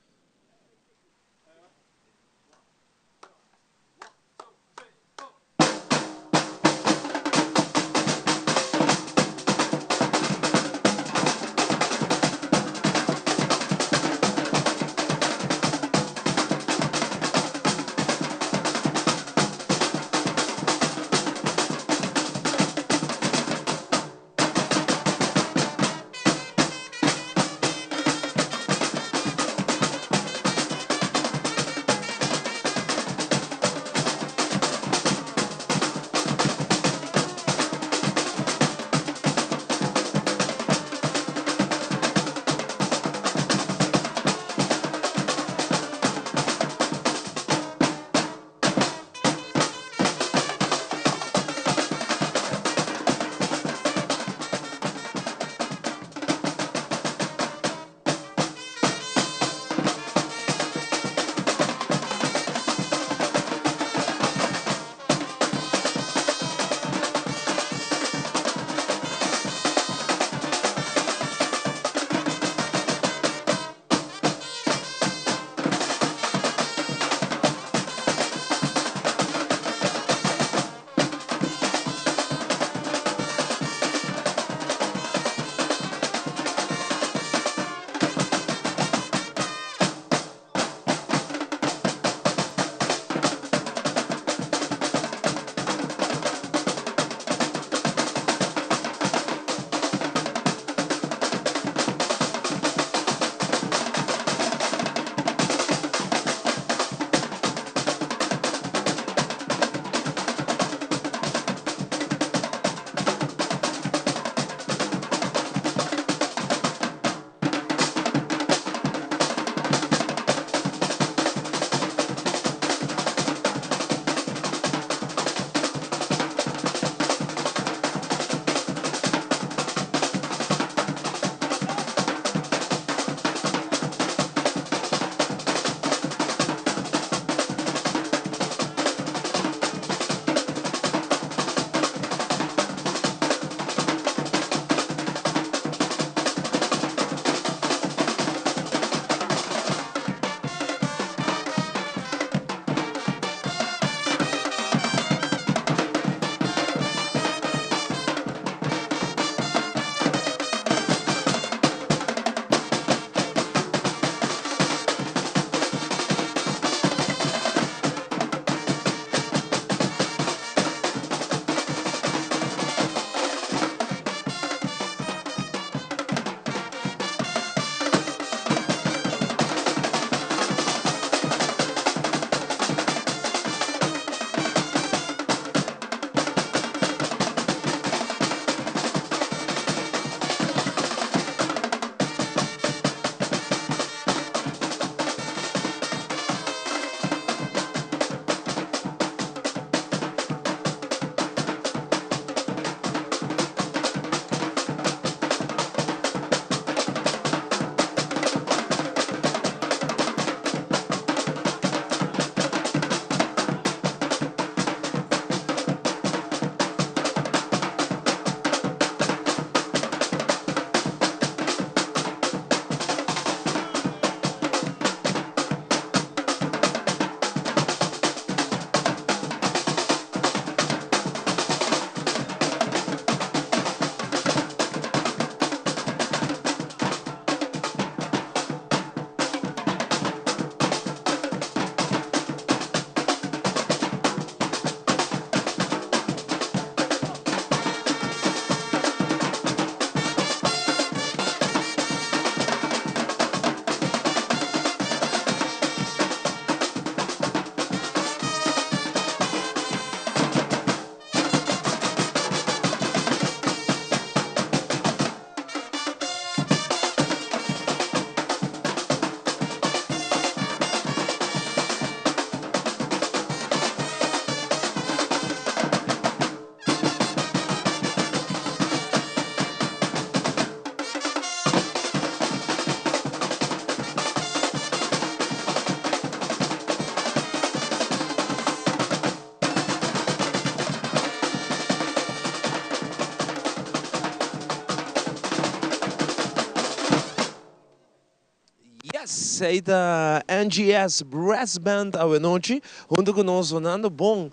Yes! Ei ta NGS Brass Band awenochi hunto cu nos zonando bon.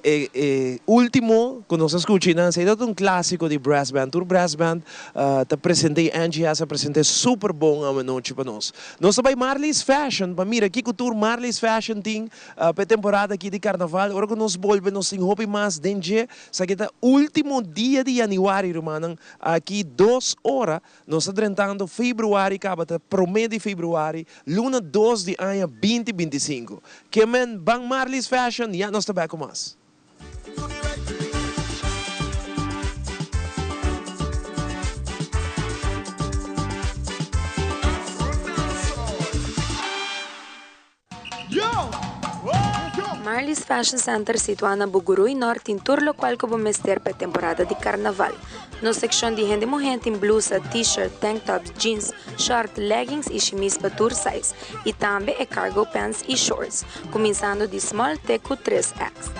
E e ultimo cu nos a scucha einan esey ta un clasico di brass band. Tur brass band ta presente y NGS a presente super bon awenochi pa nos. Nos ta bay Marley's Fashion pa mira kico tur Marley's Fashion tin pa e temporada aki di carnaval. Ora cu nos bolbe nos tin hopi mas den dje. Esaki ta ultimo dia di januari rumannan. Aki dos ora Nos ta drentando februari caba ta prome di februari, luna dos di aña binti 25. Ke men ban Marley's Fashion, ya nos ta bek cu mas. Marley's Fashion Center situá na Bugurui Nort tin tur lokual ku bo mester pa e temporada di karnaval. Nos sekshon di hende muhé tin blusa, t-shirt, tank tops, jeans, short, leggings i shimis pa tur size, i tambe e cargo pants i shorts, kuminsando di small te ku 3X.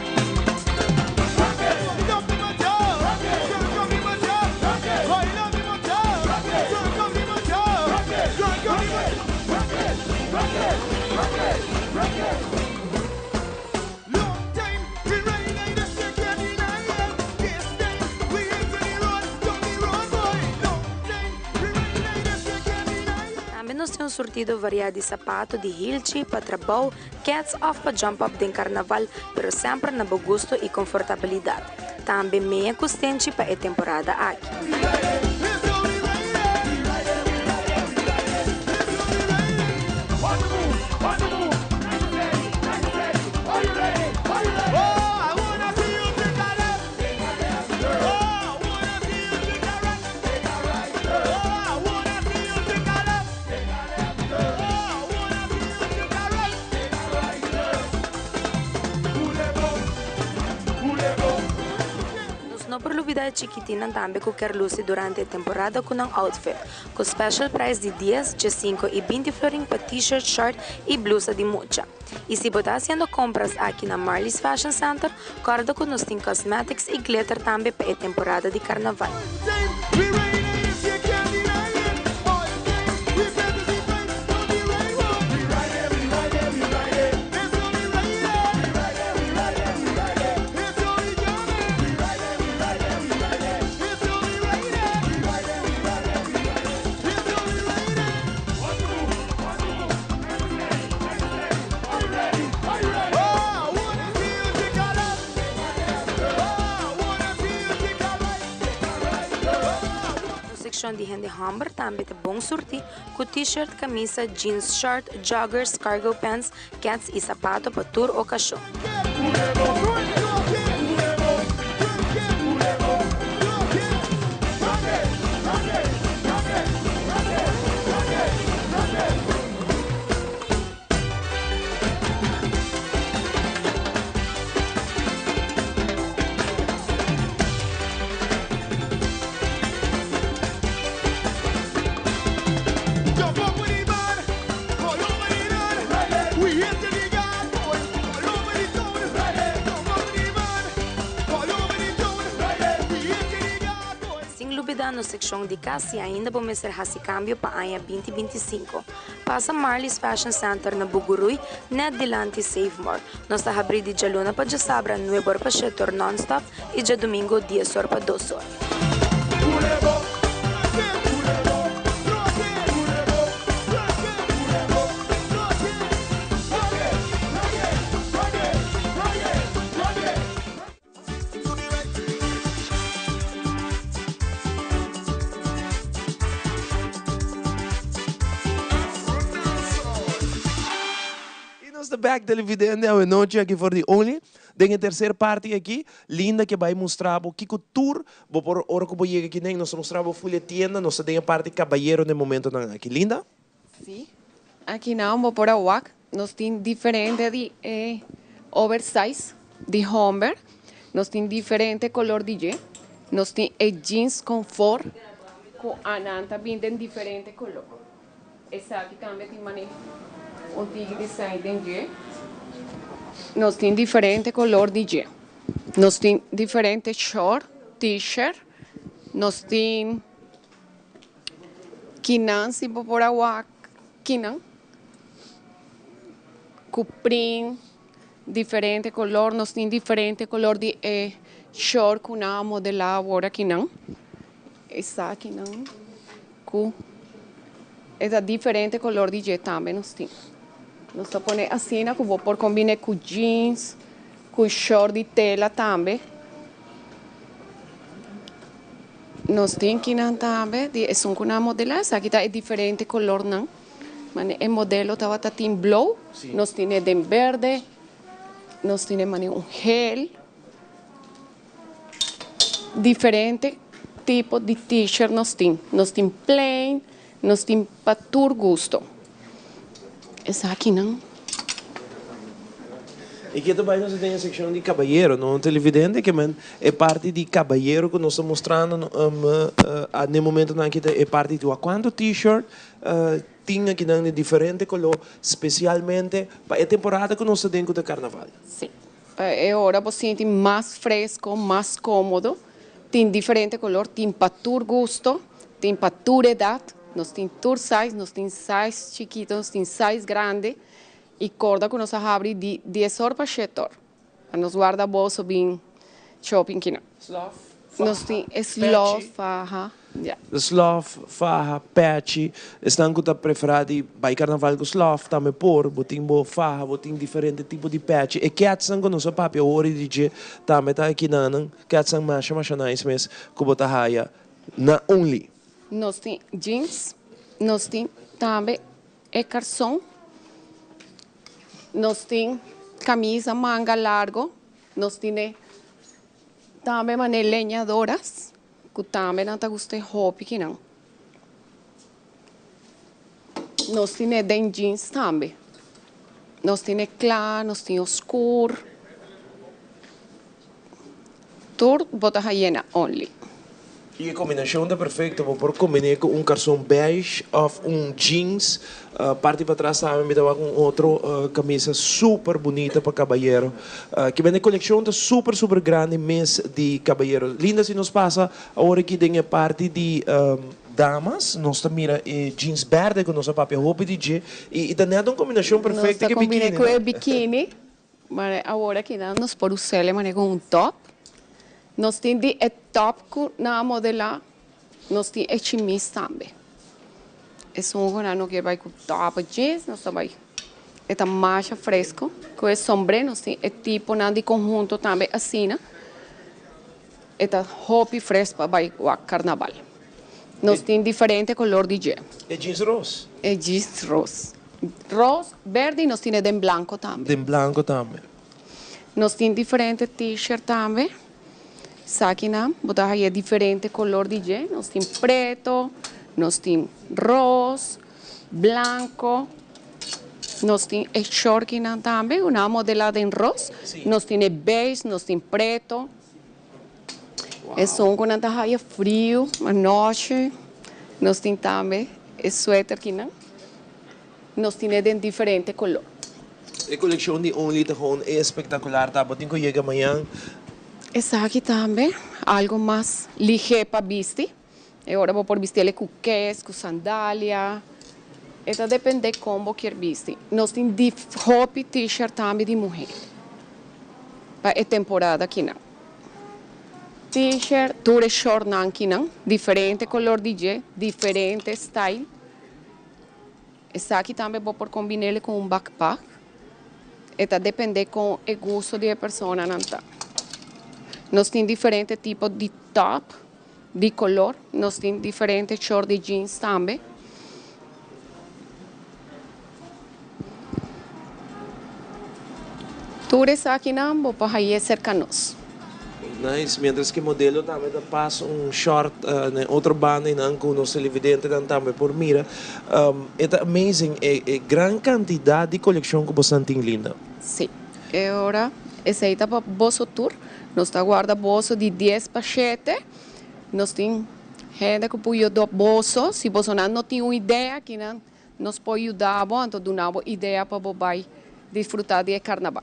Tambe nos tin un surtido variá di sapato di hilchi pa trabou, keds òf pa jump up den karnaval, pero semper na bo gusto i konfortabilidat. Tambe mea ku stenchi pa e temporada aki. Nos no por lubida e chikitinnan tambe ku ker lusi durante e temporada ku nan outfit, ku special prijs di dies, diesinko i binti florin pa t-shirt, short i blusa di mucha. I si bo ta hasiendo kompras aki na Marley's Fashion Center, kòrda ku nos tin cosmetics i glitter tambe pa e temporada di karnaval. Nos sekshon di hende hòmber tambe ta bon surtí ku t-shirt, kamisa, jeans, short, joggers, cargo pants, kets i sapato pa tur okashon. Sin lubida nos sekshon di kas si ainda bo mester hasi kambio pa aña 2025. Pasa Marley's Fashion Center na Bugurui, net dilanti Save More. Nos ta habrí di djaluna pa djasabra nuebe or pa shete or nònstòp i djadumingu dies or pa dos or. Y nos ta bek televidente awe nochi aki for di Only. Den e tercer parti aki, Linda ke bai mustra bo kiko tur bo por ora ku bo yega aki den. Nos ta mustra bo full e tienda, nos ta den e parti kabayero den momentonan aki. Linda? Sí, aki nan bo por a wak, nos tin diferente di e oversize di homber, nos tin diferente color di dje, nos tin e jeans confort cu anan ta bin den diferente color. Esaki tambe tin mane un tiki design den dje. Nos tin diferente color di dje. Nos tin diferente short, t-shirt, nos tin. Kinan si bo por a wak. kinan ku print diferente color, nos tin diferente color di e short ku nan a modela awor akinan. Esakinan ku e ta diferente color di dje tambe nos tin. Nos ta pone asina ku bo por kombine ku jeans, ku short di tela tambe. Nos tin kinan tambe di esun ku nan a modela, esaki ta e diferente colornan. Mane e modelo tabata tin blou, nos tine den berde, nos tine mane un geel. Diferente tipo di t-shirt nos tin. Nos tin plain, nos tin pa tur gusto. Esakinan. I ke ta bai nos den e sekshon di kabayero, no televidente, ke men e parti di kabayero ku nos ta mostrando na e momentonan aki ta e parti di wak kuantu t-shirt tin akinan di diferente koló, spesialmente pa e temporada ku nos ta den ku ta karnaval. Sí, e ora bo sinti mas fresko, mas kómodo. Tin diferente kolor, tin pa tur gusto, tin pa tur edat. Nos tin tur size, nos tin size chikito, nos tin size grandi. I korda ku nos a habri di dies or pa shet or. Pa nos warda boso bin shopping kina. Slof, Nos faha, tin e slof, pechi. faha, ya. Slof, faha, pechi. Esnan ku ta preferá di bai karnaval ku slof tambe por. Bo tin bo faha, bo tin diferente tipo di pechi. E kètsnan ku nos a papia awor di dje tambe ta akinanan. Kètsnan masha masha nice mes ku bo ta haya na Only. Nos tin jeans, nos tin tambe E karson, nos tin kamisa manga largo, nos tine tambe mane leñadoras ku tambe nan ta gusta e hopi kinan. Nos tine den jeans tambe. Nos tine kla, nos tin oskur. Tur bo ta hayena only. I e kombinashon ta perfekto, bo por kombiné ku un karson beige òf un jeans. Parti patras tambe mi ta wak un otro kamisa super bunita pa kabayero. Kiben e kolekshon ta super super grandi mes di kabayero. Linda si nos pasa awor aki den e parti di damas nos ta mira e jeans bèrdè ku nos a papia hopi di dje i ta nèt un kombinashon Nos perfekto ta ku e kombiné bikini ku no? e bikini. Mare awor aki nan nos por us'el e manera con un top. Nos tin di e top cu nan a modela, nos tin e chimis tambe. Esun cu nan no kier bay cu top of jeans, nos ta bay. E ta masha fresco. Cu e sombre nos tin e tiponan di conhunto tambe asina. E ta hopi fres pa bay wak carnaval. Nos tin diferente color di dje. E jeans ros. E jeans ros. Ros, berde y nos tin e den blanco tambe. Den blanco tambe. Nos tin diferente t-shirt tambe. Esakinan bo ta haya diferente color di dje. Nos tin preto, nos tin ros, blanco. Nos tin e shortkinan tambe, cu nan a modela den ros. Nos tin e beige, nos tin preto. Esun cu nan ta haya frio anochi. Nos tin tambe e sueterkinan. Nos tine den diferente color. E coleccion di Only ta gewoon espectacular ta bo tin cu yega mañan. Esaki tambe algo mas lihe pa bisti. E ora bo por bistiele cu kes, cu sandalia. E ta depende con bo kier bisti. Nos tin hopi t-shirt tambe di muhe pa e temporada akinan. T-shirt, tur e shortnan akinan, diferente color di dje, diferente style. Esaki tambe bo por combinele cu un backpack. E ta depende con e gusto di e personanan ta. Nos tin diferente tipo di top di color. Nos tin diferente short di jeans tambe. Tur esakinan bo por haye cerca nos. Nice, mientras que modelo tambe ta pas un short na e otro banda y nan cu nos televidentenan tambe por mira. E ta amazing e e gran cantidad di coleccion cu bosan tin Linda. Sí, e ora esey ta pa boso tur. Nos ta guarda boso di dies pa shete. Nos tin hende cu por yuda boso. Si bosonan no tin un idea kinan nos por yuda bo anto duna bo idea pa bo bay disfruta di e carnaval.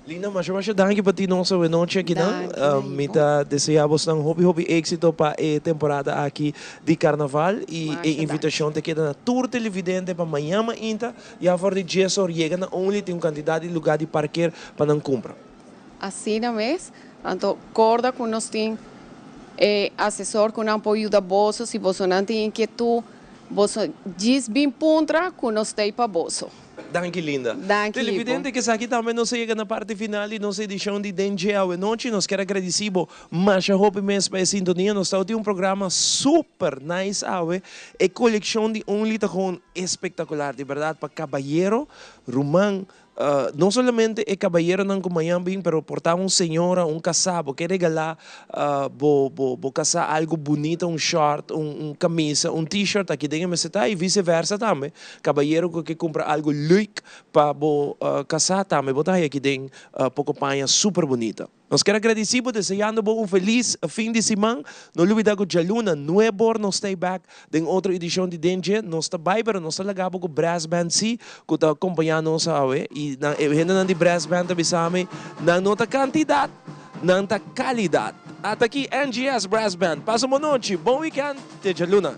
Linda, masha masha danki pa tin nos awe nochi akinan. Mi ta desea bosnan hopi hopi éxito pa e temporada aki di Carnaval y e invitacion ta keda na tur televidente pa mañan mainta ya for di dies or yega na Only tin un cantidad di lugar di parkeer pa nan cumpra. Asina mes, anto corda cu nos tin e asesor cu nan por yuda boso si bosonan tin inquietud, boso djis bin puntra cu nos t'ey pa boso. Danki Linda. Danki Ivo. Televidente ku esaki tambe nos a yega na parti final di nos edishon di Den Dje Awenochi. Nos kier a gradisí bo masha hopi mes pa e sintonia. Nos tabatin un programa super nice awe. E kolekshon di Only ta gewoon espektakular di bèrdat pa kabayero, ruman, no solamente e kabayeronan ku mañan bin pero por ta un señora, un kasá bo ke regalá bo bo bo kasá algu bunita, un short, un un kamisa, un t-shirt aki den e mester ta i vice versa tambe. Kabayero ku ke kumpra algu leuk pa bo kasá tambe bo ta haya aki den poko paña super bunita. Nos kier a gradisí bo deseando bo un felis fin di siman. No lubida ku djaluna nuebor nos ta bek den otro edishon di Den Dje. Nos ta bai pero nos ta laga bo ku Brass Band sí ku ta kompañá nos awe i nan e hendenan di Brass Band ta bisa mi nan no ta kantidat nan ta kalidat. Ata aki NGS Brass Band. Pasa un bon nochi, bon weekend te djaluna.